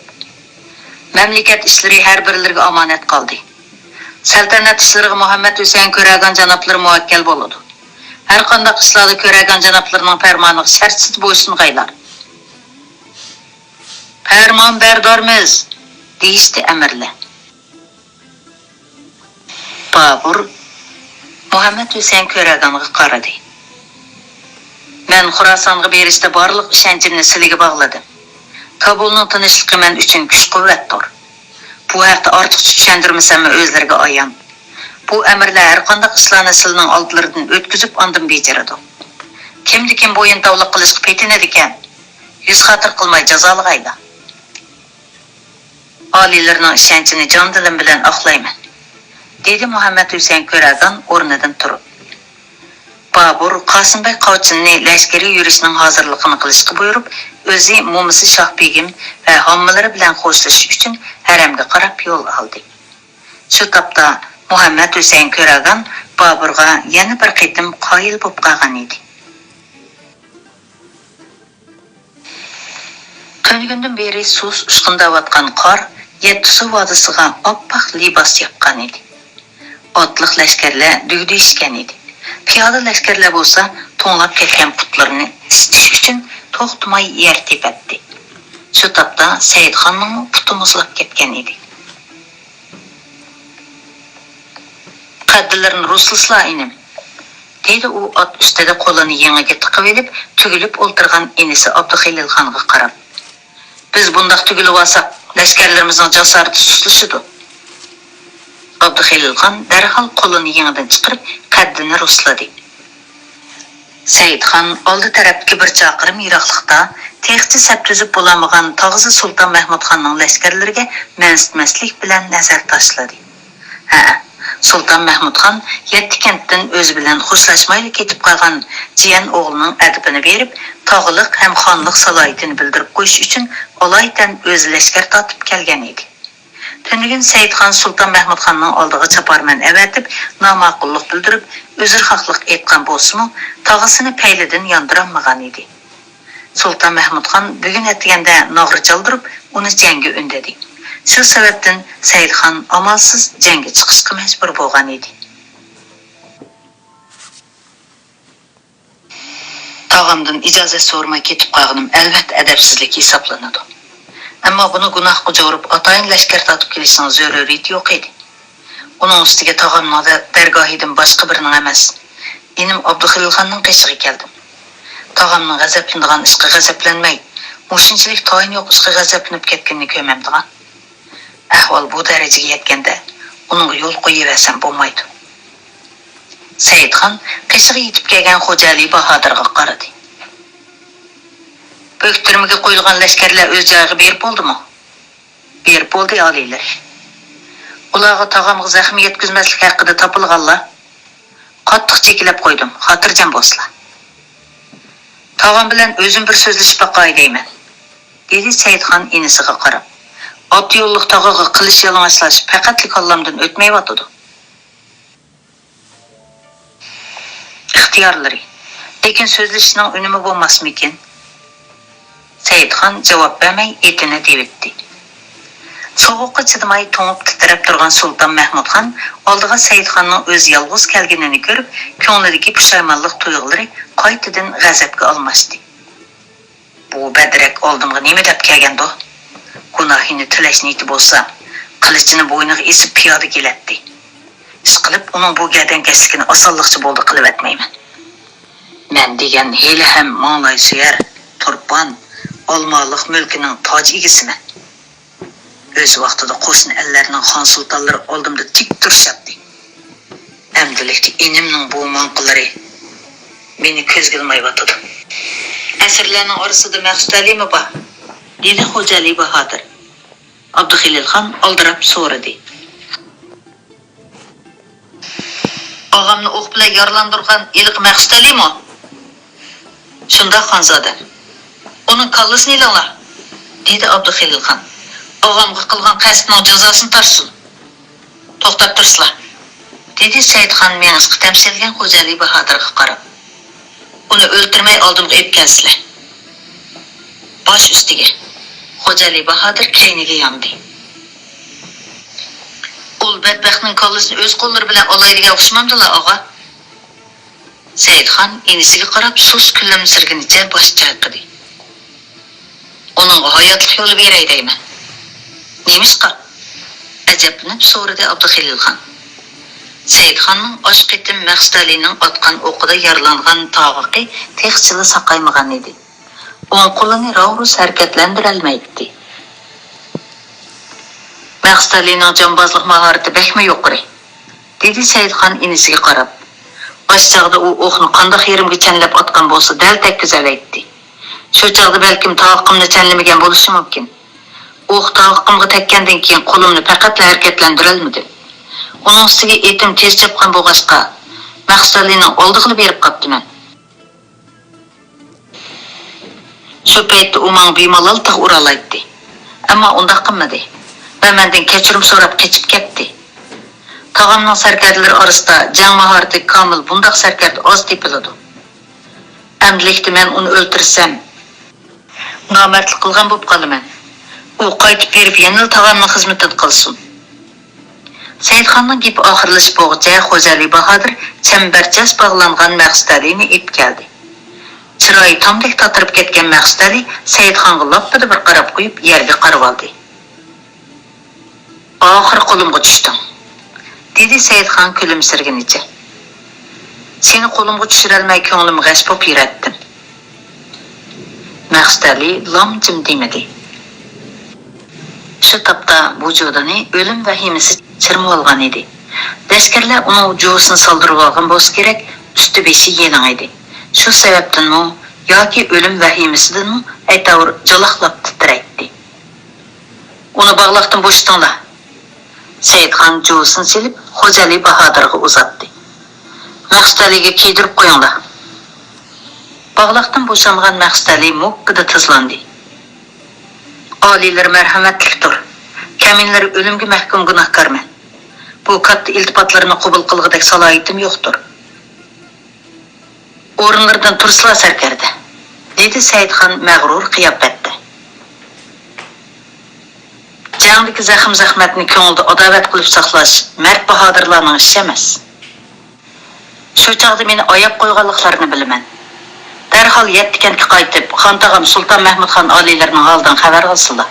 مەملىكەت ئىشلىرى ھەر بىرلىرىگە ئامانەت قالدى. سەلتەنەت ئىشلىرىغا مۇھەممەد ھۈسەيىن كۆرەگان جانابلىرى مۇۋەككەل بولىدۇ. ھەرقانداق ئىشلاردا كۆرەگان جانابلىرىنىڭ پەرمانىغا شەرتسىز بويسۇنغايلار. پەرمان بەردارمىز، دېيىشتى ئەمىرلەر. بابۇر مۇھەممەد ھۈسەيىن كۆرەگانغا قارىدى. مەن خۇراسانغا بېرىشتە بارلىق ئىشەنچىمنى سىلىگە باغلىدىم. كابۇلنىڭ تىنچلىقى مەن ئۈچۈن كۈچ-قۇۋۋەتتۇر. بۇ ھەقتە ئارتۇقچە چۈشەندۈرمىسەممۇ ئۆزلىرىگە ئايان. بۇ ئەمىرلەر ھەرقانداق ئىشلارنى سىلىنىڭ ئالدىلىرىدىن ئۆتكۈزۈپ ئاندىن بېجىرىدۇ. كىمدە كىم بويۇنتاۋلىق قىلىشقا پېتىنىدىكەن، يۈز خاتىرە قىلماي جازالىغايلا. ئالىيلىرىنىڭ ئىشەنچىنى جان-دىلىم بىلەن ئاقلايمەن، دېدى مۇھەممەد ھۈسەيىن كۆرەگان ئورنىدىن تۇرۇپ. بابۇر قاسىم بەگ قاۋچىنىنى لەشكىرىي يۈرۈشنىڭ ھازىرلىقىنى قىلىشقا بۇيرۇپ، ئۆزى مومىسى شاھ بېگىم ۋە ھاممىلىرى بىلەن خوشلىشىش ئۈچۈن ھەرەمگە قاراپ يول ئالدى. شۇ تاپتا مۇھەممەد ھۈسەيىن كۆرەگان بابۇرغا يەنە بىر قېتىم قايىل بولۇپ قالغان ئىدى. تۈنۈگۈندىن بېرى سۇس ئۇچقۇنداۋاتقان قار يەتتىسۇ ۋادىسىغا ئاپئاق لىباس ياپقان ئىدى. ئاتلىق لەشكەرلەر دۈگدۈيۈشكەن ئىدى. پىيادە لەشكەرلەر بولسا توڭلاپ كەتكەن پۇتلىرىنى ئىسىتىش ئۈچۈن توختىماي يەر تېپەتتى. شۇ تاپتا سەئىدخاننىڭمۇ پۇتى مۇزلاپ كەتكەن ئىدى. قەددىلىرىنى رۇسلىسىلا، ئىنىم، دېدى ئۇ ئات ئۈستىدە قولىنى يېڭىگە تىقىۋېلىپ، تۈگۈلۈپ ئولتۇرغان ئىنىسى ئابدۇخېلىلخانغا قاراپ. بىز بۇنداق تۈگۈلۈۋالساق، لەشكەرلىرىمىزنىڭ جاسارىتى سۇسلىشىدۇ. ئابدۇخېلىلخان دەرھال قولىنى يېڭىدىن چىقىرىپ، قەددىنى رۇسلىدى. سەئىدخان ئالدى تەرەپتىكى بىر چاقىرىم يىراقلىقتا تېخىچە سەپ تۈزۈپ بولالمىغان تاغىسى سۇلتان مەھمۇدخاننىڭ لەشكەرلىرىگە مەنسىتمەسلىك بىلەن نەزەر تاشلىدى. ھە، سۇلتان مەھمۇدخان يەتتە كەنتتىن ئۆزى بىلەن خوشلاشمايلا كېتىپ قالغان جىيەن ئوغلىنىڭ ئەدىپىنى بېرىپ، تاغىلىق ھەم خانلىق سالاھىيىتىنى بىلدۈرۈپ قويۇش ئۈچۈن ئالايىتەن ئۆزى لەشكەر تارتىپ كەلگەن ئىدى. تۈنۈگۈن سەئىدخان سۇلتان مەھمۇدخاننىڭ ئالدىغا چاپارمەن ئەۋەتىپ، ناماقۇللۇق بىلدۈرۈپ، ئۆزرىخاھلىق ئېيتقان بولسىمۇ، تاغىسىنى پەيلىدىن ياندۇرالمىغان ئىدى. سۇلتان مەھمۇدخان بۈگۈن ئەتىگەندە ناغرا چالدۇرۇپ، ئۇنى جەڭگە ئۈندىدى. شۇ سەۋەبتىن سەئىدخان ئامالسىز جەڭگە چىقىشقا مەجبۇر بولغان ئىدى. تاغامدىن ئىجازەت سورىماي كېتىپ قالغىنىم ئەلۋەتتە ئەدەپسىزلىك ھېسابلىنىدۇ. ئەمما بۇنى گۇناھقا جورۇپ، ئاتايىن لەشكەر تارتىپ كېلىشنىڭ زۆرۈرىيىتى يوق ئىدى. ئۇنىڭ ئۈستىگە تاغامنىڭ دە-، دەرگاھىدىن باشقا بىرىنىڭ ئەمەس، ئىنىم ئابدۇخېلىلخاننىڭ قېشىغا كەلدىم. تاغامنىڭ غەزەپلىنىدىغان ئىشقا غەزەپلەنمەي، مۇشۇنچىلىك تايىنى يوق ئىشقا غەزەپلىنىپ كەتكىنىنى كۆرمەمدىغان. ئەھۋال بۇ دەرىجىگە يەتكەندە، ئۇنىڭغا يول قويۇۋەرسەم بولمايدۇ. سەئىدخان قېشىغا يېتىپ كەلگەن خوجالى باھادىرغا قارىدى. بۆكتۈرمىگە قويۇلغان لەشكەرلەر ئۆز جايىغا بېرىپ بولدىمۇ؟ بېرىپ بولدى، ئالىيلىرى. ئۇلارغا تاغامغا زەخمى يەتكۈزمەسلىك ھەققىدە تاپىلىغانلار؟ قاتتىق چېكىلەپ قويدۇم، خاتىرجەم بولسىلا. تاغام بىلەن ئۆزۈم بىر سۆزلىشىپ باقاي دەيمەن، دېدى سەئىدخان ئىنىسىغا قاراپ. ئات يوللۇق تاغىغا قىلىچ يالىڭاچلاش پەقەتلا كاللامدىن ئۆتمەيۋاتىدۇ. ئىختىيارلىرى. لېكىن سۆزلىشىشنىڭ ئۈنۈمى بولماسمىكىن؟ سەئىدخان جاۋاب بەرمەي ئېتىنى دېۋىتتى. سوغۇققا چىدىماي توڭۇپ تىترەپ تۇرغان سۇلتان مەھمۇدخان ئالدىغا سەئىدخاننىڭ ئۆزى يالغۇز كەلگىنىنى كۆرۈپ، كۆڭلىدىكى پۇشايمانلىق تۇيغۇلىرى قايتىدىن غەزەپكە ئالماشتى. بۇ بەدرەك ئالدىمغا نېمە دەپ كەلگەندۇ؟ گۇناھىنى تىلەش نىيىتى بولسا، قىلىچىنى بوينىغا ئېسىپ پىيادە كېلەتتى. ئىشقىلىپ، ئۇنىڭ بۇ گەدەنكەشلىكىنى ئاسانلىقچە بولدى قىلىۋەتمەيمەن. مەن دېگەن ھېلىھەم ماڭلاي سۆيەر، تۇرپان، ئالمالىق مۈلكىنىڭ تاج ئىگىسىمەن. ئۆز ۋاقتىدا قوشنا ئەللەرنىڭ خان سۇلتانلىرى ئالدىمدا تىك تۇرۇشاتتى. ئەمدىلىكتە ئىنىمنىڭ بۇ ماڭقىلىرى مېنى كۆزگە ئىلمايۋاتىدۇ. ئەسىرلەرنىڭ ئارىسىدا مەخسۇت ئەلىمۇ بار؟ دېدى خوجالى باھادىر. ئابدۇخېلىل خان ئالدىراپ سورىدى. ئاغامنى ئوق بىلەن يارىلاندۇرغان ھېلىقى مەخسۇت ئەلىمۇ؟ شۇنداق، خانزادە. ئۇنىڭ كاللىسىنى ئېلىڭلار، دېدى ئابدۇخېلىل خان. ئاغامغا قىلغان قەستىنىڭ جازاسىنى تارتسۇن. توختاپ تۇرسىلا، دېدى سەئىدخان مېڭىشقا تەمشەلگەن خوجالى باھادىرغا قاراپ. ئۇنى ئۆلتۈرمەي ئالدىمغا ئېلىپ كەلسىلە. باش ئۈستىگە. خوجالى باھادىر كەينىگە ياندى. ئۇل بەتبەختنىڭ كاللىسىنى ئۆز قوللىرى بىلەن ئالاي دېگەن ئوخشىمامدىلا، ئاغا؟ سەئىدخان ئىنىسىگە قاراپ سۇس كۈلۈمسىرىگىنىچە باش چايقىدى. ئۇنىڭغا ھاياتلىق يولى بېرەي دەيمەن. نېمىشقا؟ ئەجەبلىنىپ سورىدى ئابدۇخېلىل خان. سەئىدخاننىڭ ئاشۇ قېتىم مەخسۇت ئەلىنىڭ ئاتقان ئوقىدا يارىلانغان تاغىقى تېخىچىلا ساقايمىغان ئىدى. ئوڭ قولىنى راۋرۇس ھەرىكەتلەندۈرەلمەيتتى. مەخسۇت ئەلىنىڭ جامبازلىق ماھارىتى بەكمۇ يۇقىرى، دېدى سەئىدخان ئىنىسىگە قاراپ. ئاشۇ چاغدا ئۇ ئوقنى قانداق يېرىمگە چەنلەپ ئاتقان بولسا دەل تەگكۈزەلەيتتى. شۇ چاغدا بەلكىم تاغىقىمنى چەنلىمىگەن بولۇشى مۇمكىن. ئوق تاغىقىمغا تەگكەندىن كېيىن قولۇمنى پەقەتلا ھەرىكەتلەندۈرەلمىدىم. ئۇنىڭ ئۈستىگە ئېتىم تېز چاپقان بولغاچقا، مەخسۇت ئەلىنىڭ ئالدىغىلا بېرىپ قاپتىمەن. شۇ پەيتتە ئۇ ماڭا بىمالال تىغ ئۇرالايتتى. ئەمما ئۇنداق قىلمىدى ۋە مەندىن كەچۈرۈم سوراپ قېچىپ كەتتى. تاغامنىڭ سەركەردىلىرى ئارىسىدا جەڭ ماھارىتى كامىل بۇنداق سەركەردە ئاز تېپىلىدۇ. ئەمدىلىكتە مەن ئۇنى ئۆلتۈرسەم، نامەردلىك قىلغان بولۇپ قالىمەن. ئۇ قايتىپ بېرىپ يەنىلا تاغامنىڭ خىزمىتىنى قىلسۇن. سەئىدخاننىڭ گېپى ئاخىرلىشىپ بولغۇچە خوجالى باھادىر چەمبەرچاس باغلانغان مەخسۇت ئەلىنى ئېلىپ كەلدى. چىرايى تامدەك تاتىرىپ كەتكەن مەخسۇت ئەلى سەئىدخانغا لاپپىدە بىر قاراپ قويۇپ يەرگە قارىۋالدى. ئاخىرى قولۇمغا چۈشتۈڭ، دېدى سەئىدخان كۈلۈمسىرىگىنىچە. سېنى قولۇمغا چۈشۈرەلمەي كۆڭلۈم غەش بولۇپ يۈرەتتىم. مەخسۇت ئەلى لام جىم دېمىدى. شۇ تاپتا ۋۇجۇدىنى ئۆلۈم ۋەھىمىسى چىرمىۋالغان ئىدى. لەشكەرلەر ئۇنىڭ جۇۋىسىنى سالدۇرۇۋالغان بولسا كېرەك، ئۈستى بېشى يېلىڭ ئىدى. شۇ سەۋەبتىنمۇ ياكى ئۆلۈم ۋەھىمىسىدىنمۇ ئەتەۋۇر جالاقلاپ تىترەيتتى. ئۇنى باغلاقتىن بوشىتىڭلار. سەئىدخان جۇۋىسىنى سېلىپ خوجالى باھادىرغا ئۇزاتتى. مەخسۇت ئەلىگە كىيدۈرۈپ قويۇڭلار. باغلاقتىن بوشانغان مەخسۇت ئەلى موككىدە تىزلاندى. ئالىيلىرى مەرھەمەتلىكتۇر. كەمىنىلىرى ئۆلۈمگە مەھكۇم گۇناھكارمەن. بۇ كاتتا ئىلتىپاتلىرىنى قوبۇل قىلغۇدەك سالاھىيىتىم يوقتۇر. ئورۇنلىرىدىن تۇرسىلا سەركەردە، دېدى سەئىدخان مەغرۇر قىياپەتتە. جەڭدىكى زەخىم-زەخمەتنى كۆڭۈلدە ئاداۋەت قىلىپ ساقلاش مەرد باھادىرلارنىڭ ئىشى ئەمەس. شۇ چاغدا مېنى ئاياپ قويغانلىقلىرىنى بىلىمەن. دەرھال يەتتە كەنتكە قايتىپ، خان تاغام سۇلتان مەھمۇد خان ئالىيلىرىنىڭ ھالىدىن خەۋەر ئالسىلا.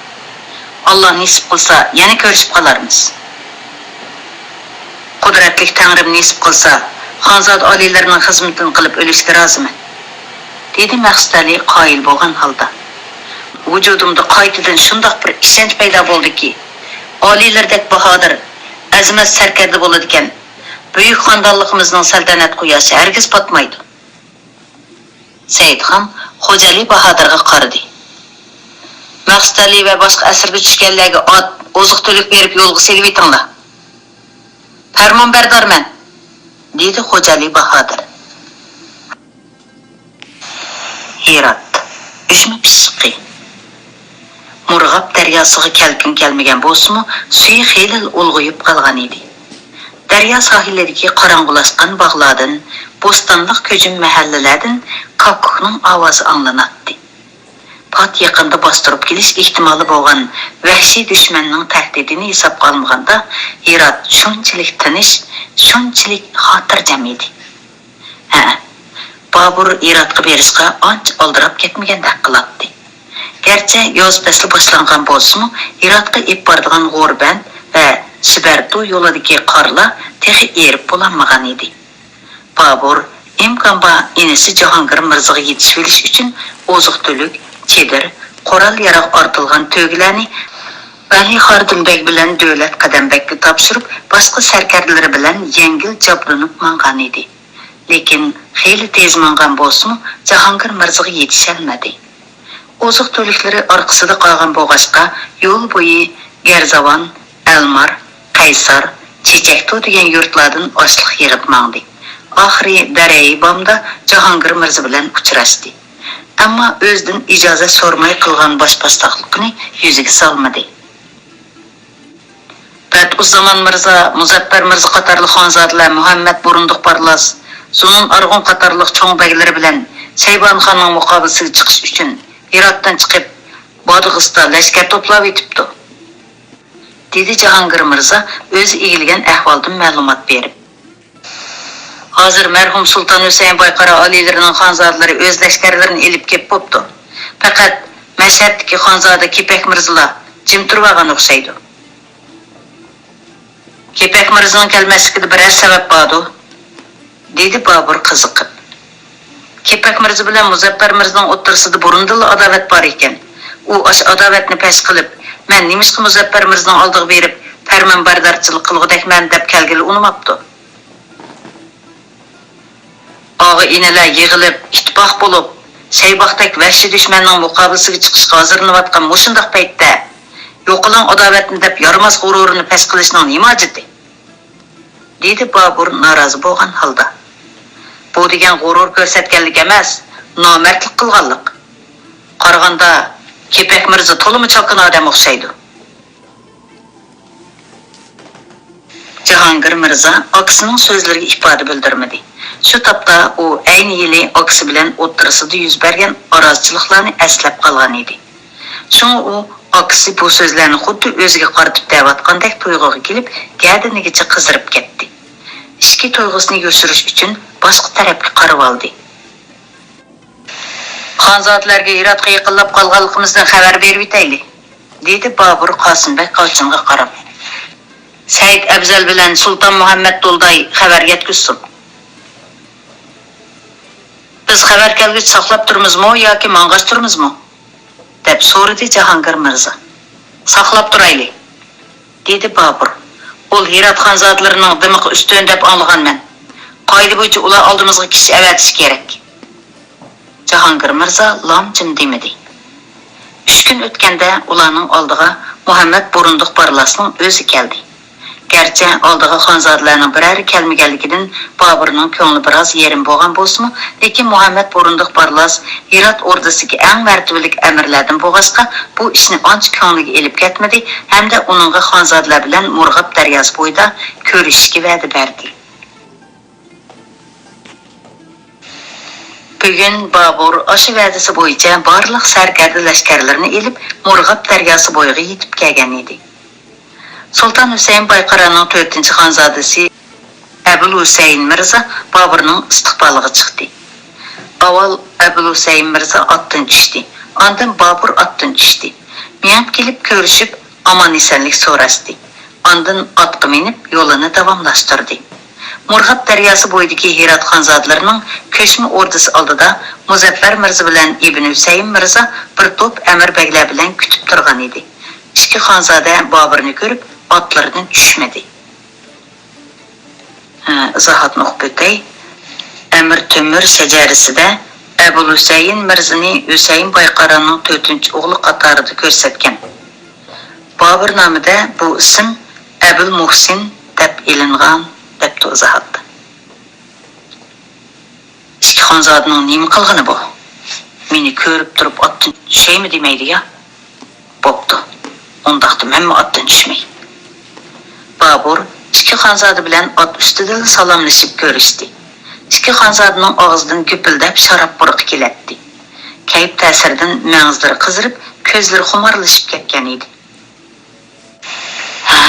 ئاللا نېسىپ قىلسا، يەنە كۆرۈشۈپ قالارمىز. قۇدرەتلىك تەڭرىم نېسىپ قىلسا، خانزادە ئالىيلىرىنىڭ خىزمىتىنى قىلىپ ئۆلۈشكە رازىمەن، دېدى مەخسۇت ئەلى قايىل بولغان ھالدا. ۋۇجۇدۇمدا قايتىدىن شۇنداق بىر ئىشەنچ پەيدا بولدىكى، ئالىيلىرىدەك باھادىر، ئەزىمەت سەركەردە بولىدىكەن، بۈيۈك خاندانلىقىمىزنىڭ سەلتەنەت قۇياشى ھەرگىز پاتمايدۇ. سەئىدخان خوجالى باھادىرغا قارىدى. مەقسىتئەلى ۋە باشقا ئەسىرگە چۈشكەنلەرگە ئات، ئوزۇق-تۈلۈك بېرىپ يولغا سېلىۋېتىڭلار. پەرمانبەردارمەن، دېدى خوجالى باھادىر. ھىرات، ئۈجمە پىششىقى. مۇرغاب دەرياسىغا كەلكۈن كەلمىگەن بولسىمۇ، سۈيى خېلىلا ئۇلغىيىپ قالغان ئىدى. دەريا ساھىلىدىكى قاراڭغۇلاشقان باغلاردىن، بوستانلىق كۆجۈم مەھەللىلەردىن كاككۇكنىڭ ئاۋازى ئاڭلىناتتى. پات يېقىندا باستۇرۇپ كېلىش ئېھتىمالى بولغان ۋەھشىي دۈشمەننىڭ تەھدىتىنى ھېسابقا ئالمىغاندا، ھىرات شۇنچىلىك تىنچ، شۇنچىلىك خاتىرجەم ئىدى. ھە، بابۇر ھىراتقا بېرىشقا ئانچە ئالدىراپ كەتمىگەندەك قىلاتتى. گەرچە ياز پەسلى باشلانغان بولسىمۇ، ھىراتقا ئېلىپ بارىدىغان غوربەند ۋە سىبەرتۇ يولىدىكى قارلار تېخى ئېرىپ بولالمىغان ئىدى. بابۇر ئىمكان بار ئىنىسى جاھانگىر مىرزىغا يېتىشىۋېلىش ئۈچۈن ئوزۇق-تۈلۈك، چېدىر، قورال-ياراغ ئارتىلغان تۆگىلەرنى ۋەلى خاردىن بەگ بىلەن دۆلەت قەدەم بەگكە تاپشۇرۇپ، باشقا سەركەردىلىرى بىلەن يەڭگىل جابدۇنۇپ ماڭغان ئىدى. لېكىن خېلى تېز ماڭغان بولسىمۇ، جاھانگىر مىرزىغا يېتىشەلمىدى. ئوزۇق-تۈلۈكلىرى ئارقىسىدا قالغان بولغاچقا، يول بويى گەرزاۋان، ئەلمار، قەيسار، چېچەكتو دېگەن يۇرتلاردىن ئاشلىق يىغىپ ماڭدى. ئاخىرى دەرەي بامدا جاھانگىر مىرزا بىلەن ئۇچراشتى. ئەمما ئۆزىدىن ئىجازەت سورىماي قىلغان باش-باشتاقلىقىنى يۈزىگە سالمىدى. بەدئۇززامان مىرزا، مۇزەپپەر مىرزا قاتارلىق خانزادىلەر مۇھەممەد بۇرۇندۇق بارلاس، زۇنۇن ئارغۇن قاتارلىق چوڭ بەگلىرى بىلەن شەيبانى خاننىڭ مۇقابىلىسىگە چىقىش ئۈچۈن ھىراتتىن چىقىپ، بادىغىستا لەشكەر توپلاۋېتىپتۇ، دېدى جاھانگىر مىرزا ئۆزى ئىگىلىگەن ئەھۋالدىن مەلۇمات بېرىپ. ھازىر مەرھۇم سۇلتان ھۈسەيىن بايقارا ئالىيلىرىنىڭ خانزادىلىرى ئۆز لەشكەرلىرىنى ئېلىپ كېلىپ بوپتۇ. پەقەت مەشھەدتىكى خانزادە كېپەك مىرزىلا جىم تۇرۇۋالغان ئوخشايدۇ. كېپەك مىرزىنىڭ كەلمەسلىكىدە بىرەر سەۋەب باردۇ؟ دېدى بابۇر قىزىقىپ. كېپەك مىرزا بىلەن مۇزەپپەر مىرزىنىڭ ئوتتۇرىسىدا بۇرۇندىنلا ئاداۋەت بار ئىكەن. ئۇ ئاشۇ ئاداۋەتنى پەش قىلىپ، مەن نېمىشقا مۇزەپپەر مىرزىنىڭ ئالدىغا بېرىپ پەرمانبەردارچىلىق قىلغۇدەكمەن دەپ كەلگىلى ئۇنىماپتۇ. ئاغا-ئىنىلەر يىغىلىپ، ئىتتىپاق بولۇپ، سەيباقتەك ۋەھشىي دۈشمەننىڭ مۇقابىلىسىگە چىقىشقا ھازىرلىنىۋاتقان مۇشۇنداق پەيتتە، يوقىلاڭ ئاداۋەتنى دەپ يارىماس غۇرۇرىنى پەش قىلىشنىڭ نېمە ھاجىتى؟ دېدى بابۇر نارازى بولغان ھالدا. بۇ دېگەن غۇرۇر كۆرسەتكەنلىك ئەمەس، نامەردلىك قىلغانلىق. قارىغاندا، كېپەك مىرزا تولىمۇ چاكىنا ئادەم ئوخشايدۇ. جاھانگىر مىرزا ئاكىسىنىڭ سۆزلىرىگە ئىپادە بىلدۈرمىدى. شۇ تاپتا ئۇ ئەينى يىلى ئاكىسى بىلەن ئوتتۇرىسىدا يۈز بەرگەن ئارازىچىلىقلارنى ئەسلەپ قالغان ئىدى. شۇڭا ئۇ ئاكىسى بۇ سۆزلەرنى خۇددى ئۆزىگە قارىتىپ دەۋاتقاندەك تۇيغۇغا كېلىپ، گەدىنىگىچە قىزىرىپ كەتتى. ئىچكى تۇيغۇسىنى يوشۇرۇش ئۈچۈن باشقا تەرەپكە قارىۋالدى. خانزادىلەرگە ھىراتقا يېقىنلاپ قالغانلىقىمىزدىن خەۋەر بېرىۋېتەيلى، دېدى بابۇر قاسىمبەگ قاچىنغا قاراپ. سەئىد ئەپزەل بىلەن سۇلتان مۇھەممەد دولداي خەۋەر يەتكۈزسۇن. بىز خەۋەر كەلگۈچە ساقلاپ تۇرىمىزمۇ ياكى ماڭغاچ تۇرىمىزمۇ؟ دەپ سورىدى جاھانگىر مىرزا. ساقلاپ تۇرايلى، دېدى بابۇر. ئۇل ھىرات خانزادىلىرىنىڭ دىمىقى ئۈستۈن دەپ ئاڭلىغانمەن. قائىدە بويىچە ئۇلار ئالدىمىزغا كىشى ئەۋەتىشى كېرەك. جاھانگىر مىرزا لام جىم دېمىدى. ئۈچ كۈن ئۆتكەندە ئۇلارنىڭ ئالدىغا مۇھەممەد بۇرۇندۇق بارلاسنىڭ ئۆزى كەلدى. گەرچە ئالدىغا خانزادىلەرنىڭ بىرەرى كەلمىگەنلىكىدىن بابۇرنىڭ كۆڭلى بىراز يېرىم بولغان بولسىمۇ، لېكىن مۇھەممەد بۇرۇندۇق بارلاس ھىرات ئوردىسىدىكى ئەڭ مەرتىۋىلىك ئەمىرلەردىن بولغاچقا، بۇ ئىشنى ئانچە كۆڭلىگە ئېلىپ كەتمىدى ھەمدە ئۇنىڭغا خانزادىلەر بىلەن مۇرغاب دەرياسى بويىدا كۆرۈشۈشكە ۋەدە بەردى. بۈگۈن بابۇر ئاشۇ ۋەدىسى بويىچە بارلىق سەركەردە لەشكەرلىرىنى ئېلىپ، مۇرغاب دەرياسى بويىغا يېتىپ كەلگەن ئىدى. سۇلتان ھۈسەيىن بايقارانىڭ تۆتىنچى خانزادىسى ئەبۇل ھۈسەيىن مىرزا بابۇرنىڭ ئىستىقبالىغا چىقتى. ئاۋۋال ئەبۇل ھۈسەيىن مىرزا ئاتتىن چۈشتى، ئاندىن بابۇر ئاتتىن چۈشتى. مېڭىپ كېلىپ كۆرۈشۈپ، ئامان-ئېسەنلىك سوراشتى. ئاندىن ئاتقا مىنىپ، يولىنى داۋاملاشتۇردى. مۇرغاب دەرياسى بويىدىكى ھىرات خانزادىلىرىنىڭ كۆچمە ئوردىسى ئالدىدا مۇزەپپەر مىرزا بىلەن ئىبن ھۈسەيىن مىرزا بىر توپ ئەمىر بەگلەر بىلەن كۈتۈپ تۇرغان ئىدى. ئىككى خانزادە بابۇرنى كۆرۈپ، ئاتلىرىدىن چۈشمىدى. ئىزاھاتنى ئوقۇپ ئۆتەي. ئەمىر تۆمۈر شەجەرىسىدە ئەبۇل ھۈسەيىن مىرزىنى ھۈسەيىن بايقارانىڭ تۆتىنچى ئوغلى قاتارىدا كۆرسەتكەن. بابۇرنامىدە بۇ ئىسىم ئەبۇل مۇھسىن دەپ ئېلىنغان، دەپتۇ ئىزاھاتتا. ئىككى خانزادىنىڭ نېمە قىلغىنى بۇ؟ مېنى كۆرۈپ تۇرۇپ ئاتتىن چۈشەيمۇ دېمەيدۇ يا؟ بوپتۇ، ئۇنداقتا مەنمۇ ئاتتىن چۈشمەي. بابۇر ئىككى خانزادە بىلەن ئات ئۈستىدىلا سالاملىشىپ كۆرۈشتى. ئىككى خانزادىنىڭ ئاغزىدىن گۈپۈلدەپ شاراب پۇرىقى كېلەتتى. كەيپ تەسىرىدىن مەڭزىلىرى قىزىرىپ، كۆزلىرى خۇمارلىشىپ كەتكەن ئىدى. ھە،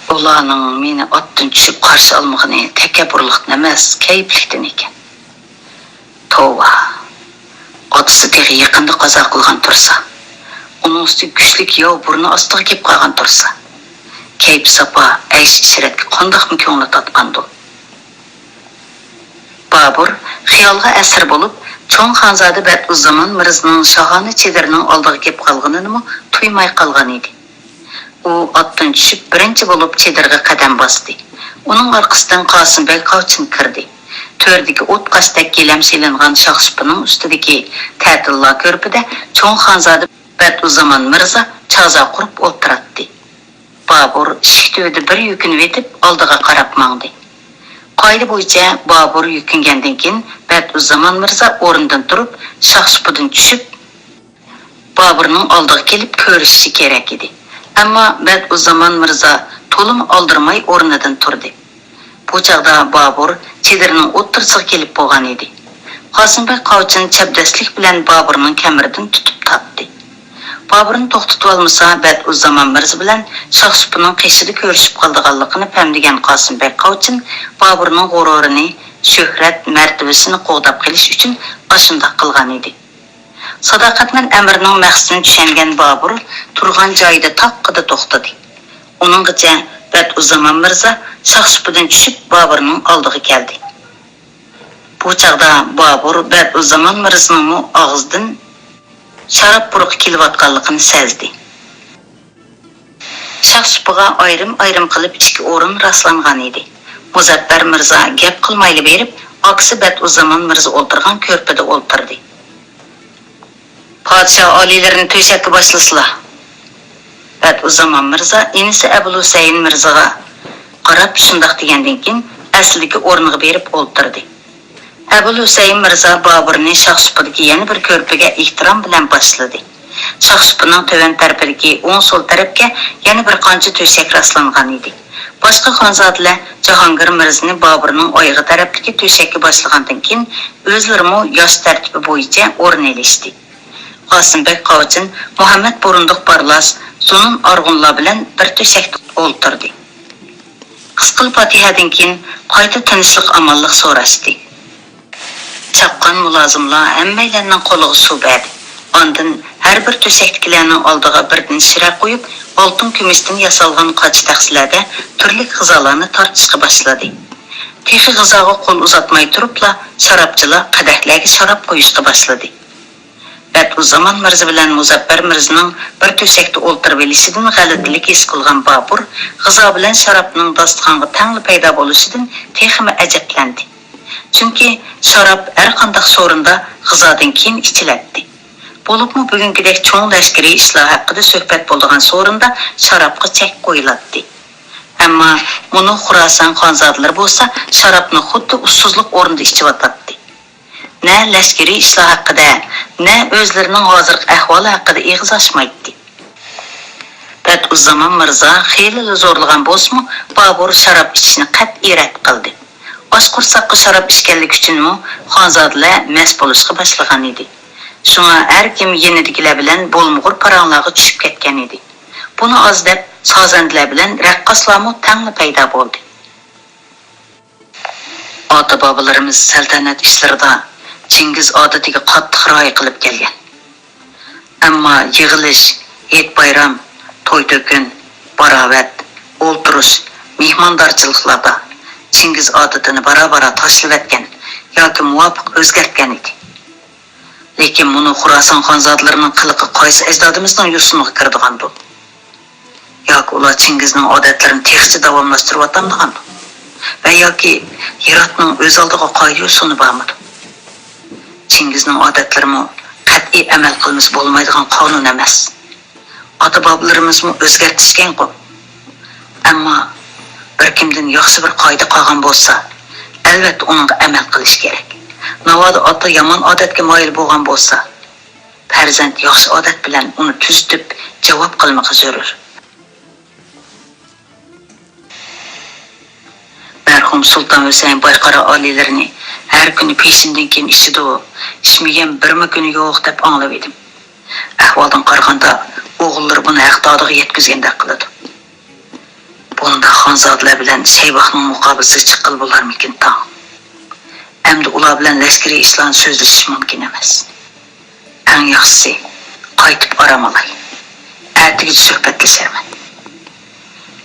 ئۇلارنىڭ مېنى ئاتتىن چۈشۈپ قارشى ئالمىغىنى تەكەببۇرلۇقتىن ئەمەس، كەيپلىكتىن ئىكەن. توۋا! ئاتىسى تېخى يېقىندا قازا قىلغان تۇرسا، ئۇنىڭ ئۈستىگە كۈچلۈك ياۋ بۇرنى ئاستىغا كېلىپ قالغان تۇرسا، كەيپ ساپا، ئەيش ئىشرەتكە قانداقمۇ كۆڭلى تارتقاندۇ؟ بابۇر خىيالغا ئەسىر بولۇپ، چوڭ خانزادە بەدئۇززامان مىرزىنىڭ شاھانە چېدىرىنىڭ ئالدىغا كېلىپ قالغىنىنىمۇ تۇيماي قالغان ئىدى. ئۇ ئاتتىن چۈشۈپ، بىرىنچى بولۇپ چېدىرغا قەدەم باستى. ئۇنىڭ ئارقىسىدىن قاسىم بەگ قاۋچىن كىردى. تۆردىكى ئوت قاشتەك گىلەم سېلىنغان شاخسۇپىنىڭ ئۈستىدىكى تەتىللا كۆرپىدە چوڭ خانزادە بەدئۇززامان مىرزا چازا قۇرۇپ ئولتۇراتتى. بابۇر ئىشىك تۈۋىدە بىر يۈكۈنۈۋېتىپ، ئالدىغا قاراپ ماڭدى. قائىدە بويىچە بابۇر يۈكۈنگەندىن كېيىن، بەدئۇززامان مىرزا ئورنىدىن تۇرۇپ، شاخسۇپىدىن چۈشۈپ، بابۇرنىڭ ئالدىغا كېلىپ كۆرۈشۈشى كېرەك ئىدى. ئەمما بەدئۇززامان مىرزا تولىمۇ ئالدىرىماي ئورنىدىن تۇردى. بۇ چاغدا بابۇر چېدىرنىڭ ئوتتۇرىسىغا كېلىپ بولغان ئىدى. قاسىمبەگ قاۋچىن چەبدەسلىك بىلەن بابۇرنىڭ كەمىرىدىن تۇتۇپ تارتتى. بابۇرنى توختىتىۋالمىسا، بەدئۇززامان مىرزا بىلەن شاخسۇپىنىڭ قېشىدا كۆرۈشۈپ قالىدىغانلىقىنى پەملىگەن قاسىمبەگ قاۋچىن بابۇرنىڭ غۇرۇرىنى، شۆھرەت، مەرتىۋىسىنى قوغداپ قېلىش ئۈچۈن ئاشۇنداق قىلغان ئىدى. ساداقەتمەن ئەمىرنىڭ مەقسىتىنى چۈشەنگەن بابۇر تۇرغان جايىدا تاققىدە توختىدى. ئۇنىڭغىچە بەدئۇززامان مىرزا شاخسۇپىدىن چۈشۈپ بابۇرنىڭ ئالدىغا كەلدى. بۇ چاغدا بابۇر بەدئۇززامان مىرزىنىڭمۇ ئاغزىدىن شاراب پۇرىقى كېلىۋاتقانلىقىنى سەزدى. شاخسۇپىغا ئايرىم-ئايرىم قىلىپ ئىككى ئورۇن راسلانغان ئىدى. مۇزەپپەر مىرزا گەپ قىلمايلا بېرىپ، ئاكىسى بەدئۇززامان مىرزا ئولتۇرغان كۆرپىدە ئولتۇردى. پادىشاھ ئالىيلىرىنى تۆشەككە باشلىسىلا. بەدئۇززامان مىرزا ئىنىسى ئەبۇلھۈسەيىن مىرزىغا قاراپ شۇنداق دېگەندىن كېيىن، ئەسلىدىكى ئورنىغا بېرىپ ئولتۇردى. ئەبۇلھۈسەيىن مىرزا بابۇرنى شاخسۇپىدىكى يەنە بىر كۆرپىگە ئېھتىرام بىلەن باشلىدى. شاخسۇپىنىڭ تۆۋەن تەرىپىدىكى ئوڭ سول تەرەپكە يەنە بىر قانچە تۆشەك راسلانغان ئىدى. باشقا خانزادىلەر جاھانگىر مىرزىنى بابۇرنىڭ ئايىغى تەرەپتىكى تۆشەككە باشلىغاندىن كېيىن، ئۆزلىرىمۇ ياش تەرتىپى بويىچە ئورۇن ئېلىشتى. قاسىمبەگ قاۋچىن، مۇھەممەد بۇرۇندۇق بارلاس، زۇنۇن ئارغۇنلار بىلەن بىر تۆشەكتە ئولتۇردى. قىسقىلا پاتىھەدىن كېيىن قايتا تىنچلىق-ئامانلىق سوراشتى. چاپقان مۇلازىملار ھەممەيلەننىڭ قولىغا سۇ بەردى. ئاندىن ھەر بىر تۆشەكتىكىلەرنىڭ ئالدىغا بىردىن شىرە قويۇپ، ئالتۇن كۈمۈشتىن ياسالغان قاچا تەخسىلەردە تۈرلۈك غىزالارنى تارتىشقا باشلىدى. تېخى غىزاغا قول ئۇزاتماي تۇرۇپلا، شارابچىلار قەدەھلەرگە شاراب قۇيۇشقا باشلىدى. بەدئۇززامان مىرزا بىلەن مۇزەپپەر مىرزىنىڭ بىر تۆشەكتە ئولتۇرۇۋېلىشىدىن غەلىتىلىك ھېس قىلغان بابۇر غىزا بىلەن شارابنىڭ داستىخانغا تەڭلا پەيدا بولۇشىدىن تېخىمۇ ئەجەبلەندى. چۈنكى شاراب ھەرقانداق سورۇندا غىزادىن كېيىن ئىچىلەتتى. بولۇپمۇ بۈگۈنكىدەك چوڭ لەشكىرىي ئىشلار ھەققىدە سۆھبەت بولىدىغان سورۇندا شارابقا چەك قويۇلاتتى. ئەمما مۇنۇ خۇراسان خانزادىلىرى بولسا شارابنى خۇددى ئۇسسۇزلۇق ئورنىدا ئىچىۋاتاتتى. نە لەشكىرىي ئىشلار ھەققىدە، نە ئۆزلىرىنىڭ ھازىرقى ئەھۋالى ھەققىدە ئېغىز ئاچمايتتى. بەدئۇززامان مىرزا خېلىلا زورلىغان بولسىمۇ، بابۇر شاراب ئىچىشنى قەتئىي رەت قىلدى. ئاچ قورساققا شاراب ئىچكەنلىكى ئۈچۈنمۇ خانزادىلەر مەست بولۇشقا باشلىغان ئىدى. شۇڭا ھەر كىم يېنىدىكىلەر بىلەن بولمىغۇر پاراڭلارغا چۈشۈپ كەتكەن ئىدى. بۇنى ئاز دەپ، سازەندىلەر بىلەن رەققاسلارمۇ تەڭلا پەيدا بولدى. ئاتا-بابىلىرىمىز سەلتەنەت ئىشلىرىدا چىڭگىز ئادىتىگە قاتتىق رىئايە قىلىپ كەلگەن. ئەمما يىغىلىش، ھېيت-بايرام، توي-تۆكۈن، باراۋەت، ئولتۇرۇش، مېھماندارچىلىقلاردا چىڭگىز ئادىتىنى بارا-بارا تاشلىۋەتكەن ياكى مۇۋاپىق ئۆزگەرتكەن ئىدى. لېكىن مۇنۇ خۇراسان خانزادىلىرىنىڭ قىلىقى قايسى ئەجدادىمىزنىڭ يوسۇنىغا كىرىدىغاندۇ؟ ياكى ئۇلار چىڭگىزنىڭ ئادەتلىرىنى تېخىچە داۋاملاشتۇرۇۋاتامدىغاندۇ؟ ۋە ياكى ھىراتنىڭ ئۆز ئالدىغا قائىدە-يوسۇنى بارمىدۇ؟ چىڭگىزنىڭ ئادەتلىرىمۇ قەتئىي ئەمەل قىلمىسا بولمايدىغان قانۇن ئەمەس. ئاتا-بابىلىرىمىزمۇ ئۆزگەرتىشكەنغۇ. ئەمما بىر كىمدىن ياخشى بىر قائىدە قالغان بولسا، ئەلۋەتتە ئۇنىڭغا ئەمەل قىلىش كېرەك. ناۋادا ئاتا يامان ئادەتكە مايىل بولغان بولسا، پەرزەنت ياخشى ئادەت بىلەن ئۇنى تۈزىتىپ، جاۋاب قىلمىقى زۆرۈر. مەرھۇم سۇلتان ھۈسەيىن بايقارا ئالىيلىرىنى ھەر كۈنى پېشىندىن كېيىن ئىچىدۇ، ئىچمىگەن بىرمۇ كۈنى يوق دەپ ئاڭلاۋىدىم. ئەھۋالدىن قارىغاندا، ئوغۇللىرى بۇنى ھەق دادىغا يەتكۈزگەندەك قىلىدۇ. بۇنداق خانزادىلەر بىلەن شەيباخنىڭ مۇقابىلىسىگە چىققىلى بولارمىكىن تاڭ؟ ئەمدى ئۇلار بىلەن لەشكىرىي ئىشلارنى سۆزلىشىش مۇمكىن ئەمەس. ئەڭ ياخشىسى، قايتىپ ئارام ئالاي. ئەتىگىچە سۆھبەتلىشەرمەن.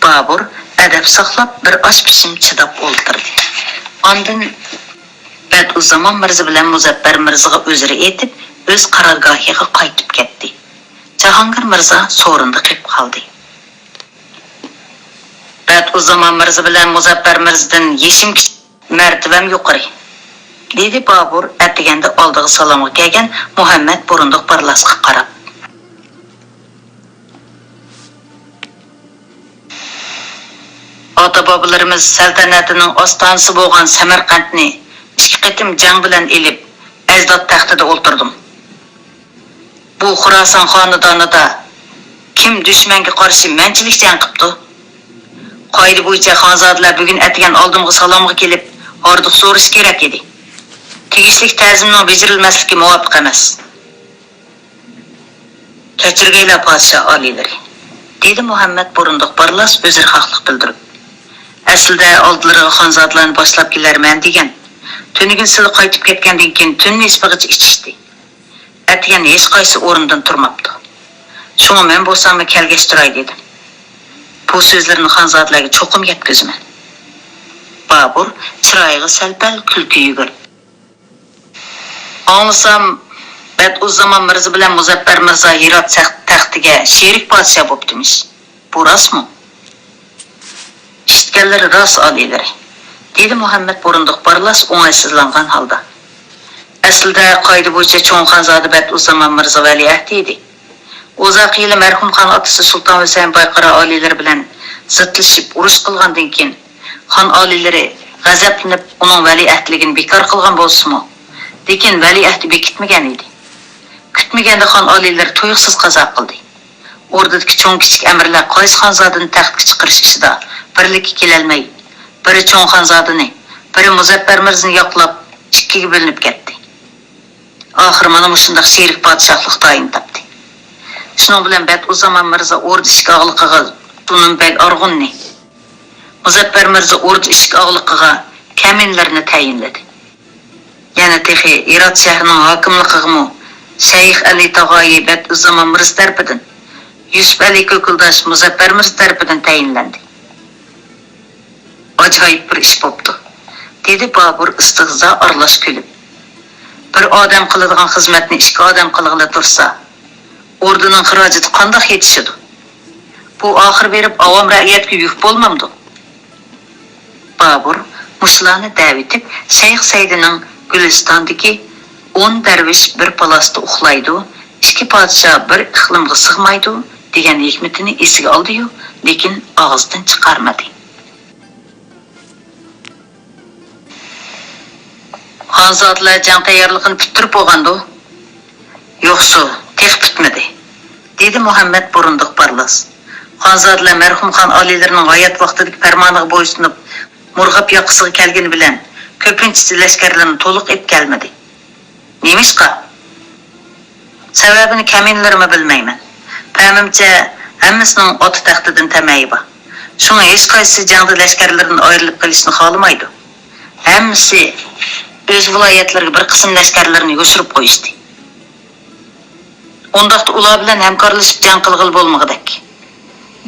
بابۇر ئەدەپ ساقلاپ، بىر ئاز پىشىم چىداپ ئولتۇردى. ئاندىن بەدئۇززامان مىرزا بىلەن مۇزەپپەر مىرزىغا ئۆزرە ئېيتىپ، ئۆز قارارگاھىغا قايتىپ كەتتى. جاھانگىر مىرزا سورۇندا قېلىپ قالدى. بەدئۇززامان مىرزا بىلەن مۇزەپپەر مىرزىدىن يېشىم كىچىك، مەرتىۋەم يۇقىرى، دېدى بابۇر ئەتىگەندە ئالدىغا سالامغا كەلگەن مۇھەممەد بۇرۇندۇق بارلاسقا قاراپ. ئاتا-بابىلىرىمىز سەلتەنەتىنىڭ ئاستانىسى بولغان سەمەرقەنتنى ئىككى قېتىم جەڭ بىلەن ئېلىپ، ئەجداد تەختىدە ئولتۇردۇم. بۇ خۇراسان خانىدانىدا كىم دۈشمەنگە قارشى مەنچىلىك جەڭ قىپتۇ؟ قائىدە بويىچە خانزادىلەر بۈگۈن ئەتىگەن ئالدىمغا سالامغا كېلىپ، ھاردۇق سورىشى كېرەك ئىدى. تېگىشلىك تەزىمنىڭ بېجىرىلمەسلىكى مۇۋاپىق ئەمەس. كەچۈرگەيلا پادىشاھ ئالىيلىرى، دېدى مۇھەممەد بۇرۇندۇق بارلاس ئۆزرە ھەقلىق بىلدۈرۈپ. ئەسلىدە ئالدىلىرىغا خانزادىلارنى باشلاپ كېلەرمەن دېگەن. تۈنۈگۈن سىلى قايتىپ كەتكەندىن كېيىن تۈننى ئىسسىغىچە ئىچىشتى. ئەتىگەن ھېچقايسى ئورنىدىن تۇرماپتۇ. شۇڭا مەن بولساممۇ كەلگەچ تۇراي دېدىم. بۇ سۆزلىرىنى خانزادىلەرگە چوقۇم يەتكۈزىمەن. بابۇر چىرايىغا سەل-پەل كۈلكە يۈگۈردى. ئاڭلىسام، بەدئۇززامان مىرزا بىلەن مۇزەپپەر مىرزا ھىرات تەخ-، تەختىگە شېرىك پادىشاھ بوپتىمىش. بۇ راستمۇ؟ ئىشىتكەنلىرى راست، ئالىيلىرى، دېدى مۇھەممەد بۇرۇندۇق بارلاس ئوڭايسىزلانغان ھالدا. ئەسلىدە قائىدە بويىچە چوڭ خانزادە بەدئۇززامان مىرزا ۋەلىئەھدى ئىدى. ئۇزاق يىلى مەرھۇم خان ئاتىسى سۇلتان ھۈسەيىن بايقارا ئالىيلىرى بىلەن زىتلىشىپ ئۇرۇش قىلغاندىن كېيىن، خان ئالىيلىرى غەزەپلىنىپ ئۇنىڭ ۋەلىئەھدلىكىنى بىكار قىلغان بولسىمۇ، لېكىن ۋەلىئەھدى بېكىتمىگەن ئىدى. كۈتمىگەندە خان ئالىيلىرى تۇيۇقسىز قازا قىلدى. ئوردىدىكى چوڭ-كىچىك ئەمىرلەر قايسى خانزادىنى تەختكە چىقىرىش ئىشىدا بىرلىككە كېلەلمەي، بىرى چوڭ خانزادىنى، بىرى مۇزەپپەر مىرزىنى ياقلاپ، ئىككىگە بۆلۈنۈپ كەتتى. ئاخىرى مانا مۇشۇنداق شېرىك پادىشاھلىق تايىنى تاپتى. شۇنىڭ بىلەن بەدئۇززامان مىرزا ئوردا ئىشىك ئاغلىقىغا سۇنۇن بەگ ئارغۇننى، مۇزەپپەر مىرزا ئوردا ئىشىك ئاغلىقىغا كەمىنىلەرنى تەيىنلىدى. يەنە تېخى ھىرات شەھىرىنىڭ ھاكىملىقىغىمۇ شەيخ ئەلى تاغايى بەدئۇززامان مىرزا تەرىپىدىن، يۈسۈپ ئەلى كۆكۈلداش مۇزەپپەر مىرزا تەرىپىدىن تەيىنلەندى. ئاجايىپ بىر ئىش بوپتۇ، دېدى بابۇر ئىستىھزا ئارىلاش كۈلۈپ. بىر ئادەم قىلىدىغان خىزمەتنى ئىككى ئادەم قىلغىلى تۇرسا، ئوردىنىڭ خىراجىتى قانداق يېتىشىدۇ؟ بۇ ئاخىر بېرىپ ئاۋام رەئىيەتكە يۈك بولمامدۇ؟ بابۇر مۇشۇلارنى دەۋېتىپ، شەيخ سەيدىنىڭ گۈلىستاندىكى «ئون دەرۋىش بىر پالاستا ئۇخلايدۇ، ئىككى پادىشاھ بىر ئىقلىمغا سىغمايدۇ» دېگەن ھېكمىتىنى ئېسىگە ئالدى-يۇ، لېكىن ئاغزىدىن چىقارمىدى. خانزادىلەر جەڭ تەييارلىقىنى پۈتتۈرۈپ بولغاندۇ؟ يوقسۇ، تېخى پۈتمىدى، دېدى مۇھەممەد بۇرۇندۇق بارلاس. خانزادىلەر مەرھۇم خان ئالىيلىرىنىڭ ھايات ۋاقتىدىكى پەرمانىغا بويسۇنۇپ، مۇرغاب ياقىسىغا كەلگىنى بىلەن، كۆپىنچىسى لەشكەرلىرىنى تولۇق ئېلىپ كەلمىدى. نېمىشقا؟ سەۋەبىنى كەمىنىلىرىمۇ بىلمەيمەن. پەمىمچە، ھەممىسىنىڭ ئاتا تەختىدىن تەمەيى بار. شۇڭا ھېچقايسىسى جەڭدە لەشكەرلىرىدىن ئايرىلىپ قېلىشنى خالىمايدۇ. ھەممىسى ئۆز ۋىلايەتلىرىگە بىر قىسىم لەشكەرلىرىنى يوشۇرۇپ قويۇشتى. ئۇنداقتا ئۇلار بىلەن ھەمكارلىشىپ جەڭ قىلغىلى بولمىغۇدەك،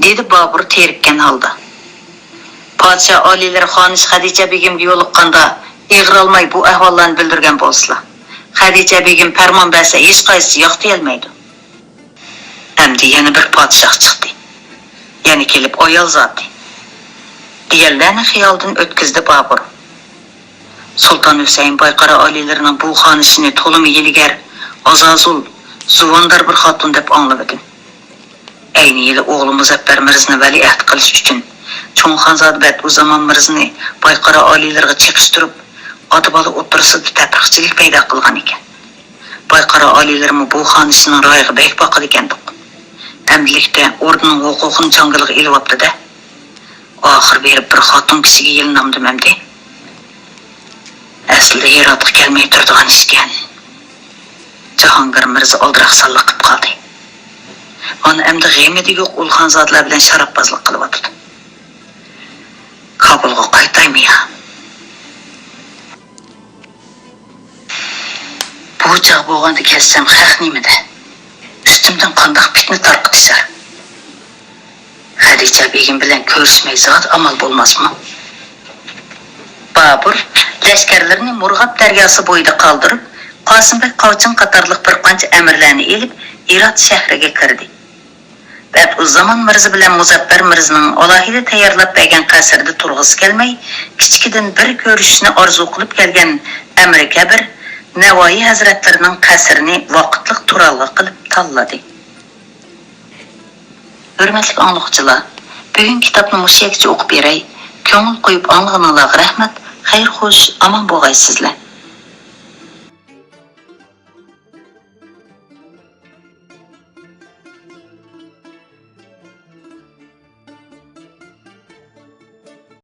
دېدى بابۇر تېرىككەن ھالدا. پادىشاھ ئالىيلىرى خانىش خەدىچە بېگىمگە يولۇققاندا ئېغىرالماي بۇ ئەھۋاللارنى بىلدۈرگەن بولسىلا، خەدىچە بېگىم پەرمان بەرسە ھېچقايسىسى ياق دېيەلمەيدۇ. ئەمدى يەنە بىر پادىشاھ چىقتى. يەنە كېلىپ ئايال زاتى. دېگەنلەرنى خىيالىدىن ئۆتكۈزدى بابۇر. سۇلتان ھۈسەيىن بايقارا ئالىيلىرىنىڭ بۇ خانىشىنى تولىمۇ ھىيلىگەر، ئازازۇل، زۇۋاندار بىر خاتۇن دەپ ئاڭلىۋىدىم. ئەينى يىلى ئوغلى مۇزەپپەر مىرزىنى ۋەلىئەھد قىلىش ئۈچۈن، چوڭ خانزادە بەدئۇززامان مىرزىنى بايقارا ئالىيلىرىغا چېقىشتۇرۇپ، ئاتا-بالا ئوتتۇرىسىدا تەپرىقىچىلىك پەيدا قىلغان ئىكەن. بايقارا ئالىيلىرىمۇ بۇ خانىشىنىڭ رايىغا بەك باقىدىكەندۇق. ئەمدىلىكتە ئوردىنىڭ ھوقۇقىنى چاڭگىلىغا ئېلىۋاپتۇ-دە. ئاخىر بېرىپ بىر خاتۇن كىشىگە يېلىنامدىم ئەمدى. ئەسلىدە ھىراتقا كەلمەي تۇرىدىغان ئىشكەن. جاھانگىر مىرزا ئالدىراقسانلىق قىپ قالدى. مانا ئەمدى غېمى دېگۈ ئۇلخانزادىلەر بىلەن شاراببازلىق قىلىۋاتىدۇ. كابۇلغا قايتايمۇ يا؟ بۇ چاغ بولغاندا كەتسەم خەق نېمىدە؟ ئۈستۈمدىن قانداق پىتنە تارقىتىشار؟ خەدىچە بېگىم بىلەن كۆرۈشمەي زادى ئامال بولماسمۇ؟ بابۇر لەشكەرلىرىنى مۇرغاب دەرياسى بويىدا قالدۇرۇپ، قاسىمبەگ قاۋچىن قاتارلىق بىر قانچە ئەمىرلەرنى ئېلىپ، ھىرات شەھىرىگە كىردى. بەدئۇززامان مىرزا بىلەن مۇزەپپەر مىرزىنىڭ ئالاھىدە تەييارلاپ بەرگەن قەسرىدە تۇرغۇسى كەلمەي، كىچىكىدىن بىر كۆرۈشۈشنى ئارزۇ قىلىپ كەلگەن ئەمىرى كەبىر نەۋايى ھەزرەتلىرىنىڭ قەسرىنى ۋاقىتلىق تۇرالغۇ قىلىپ تاللىدى. ھۆرمەتلىك ئاڭلىغۇچىلار، بۈگۈنكى كىتابنى مۇشۇ يەرگىچە ئوقۇپ بېرەي. كۆڭۈل قويۇپ ئاڭلىغىنىڭلارغا رەھمەت. خەير خوش، ئامان بولغايسىزلەر.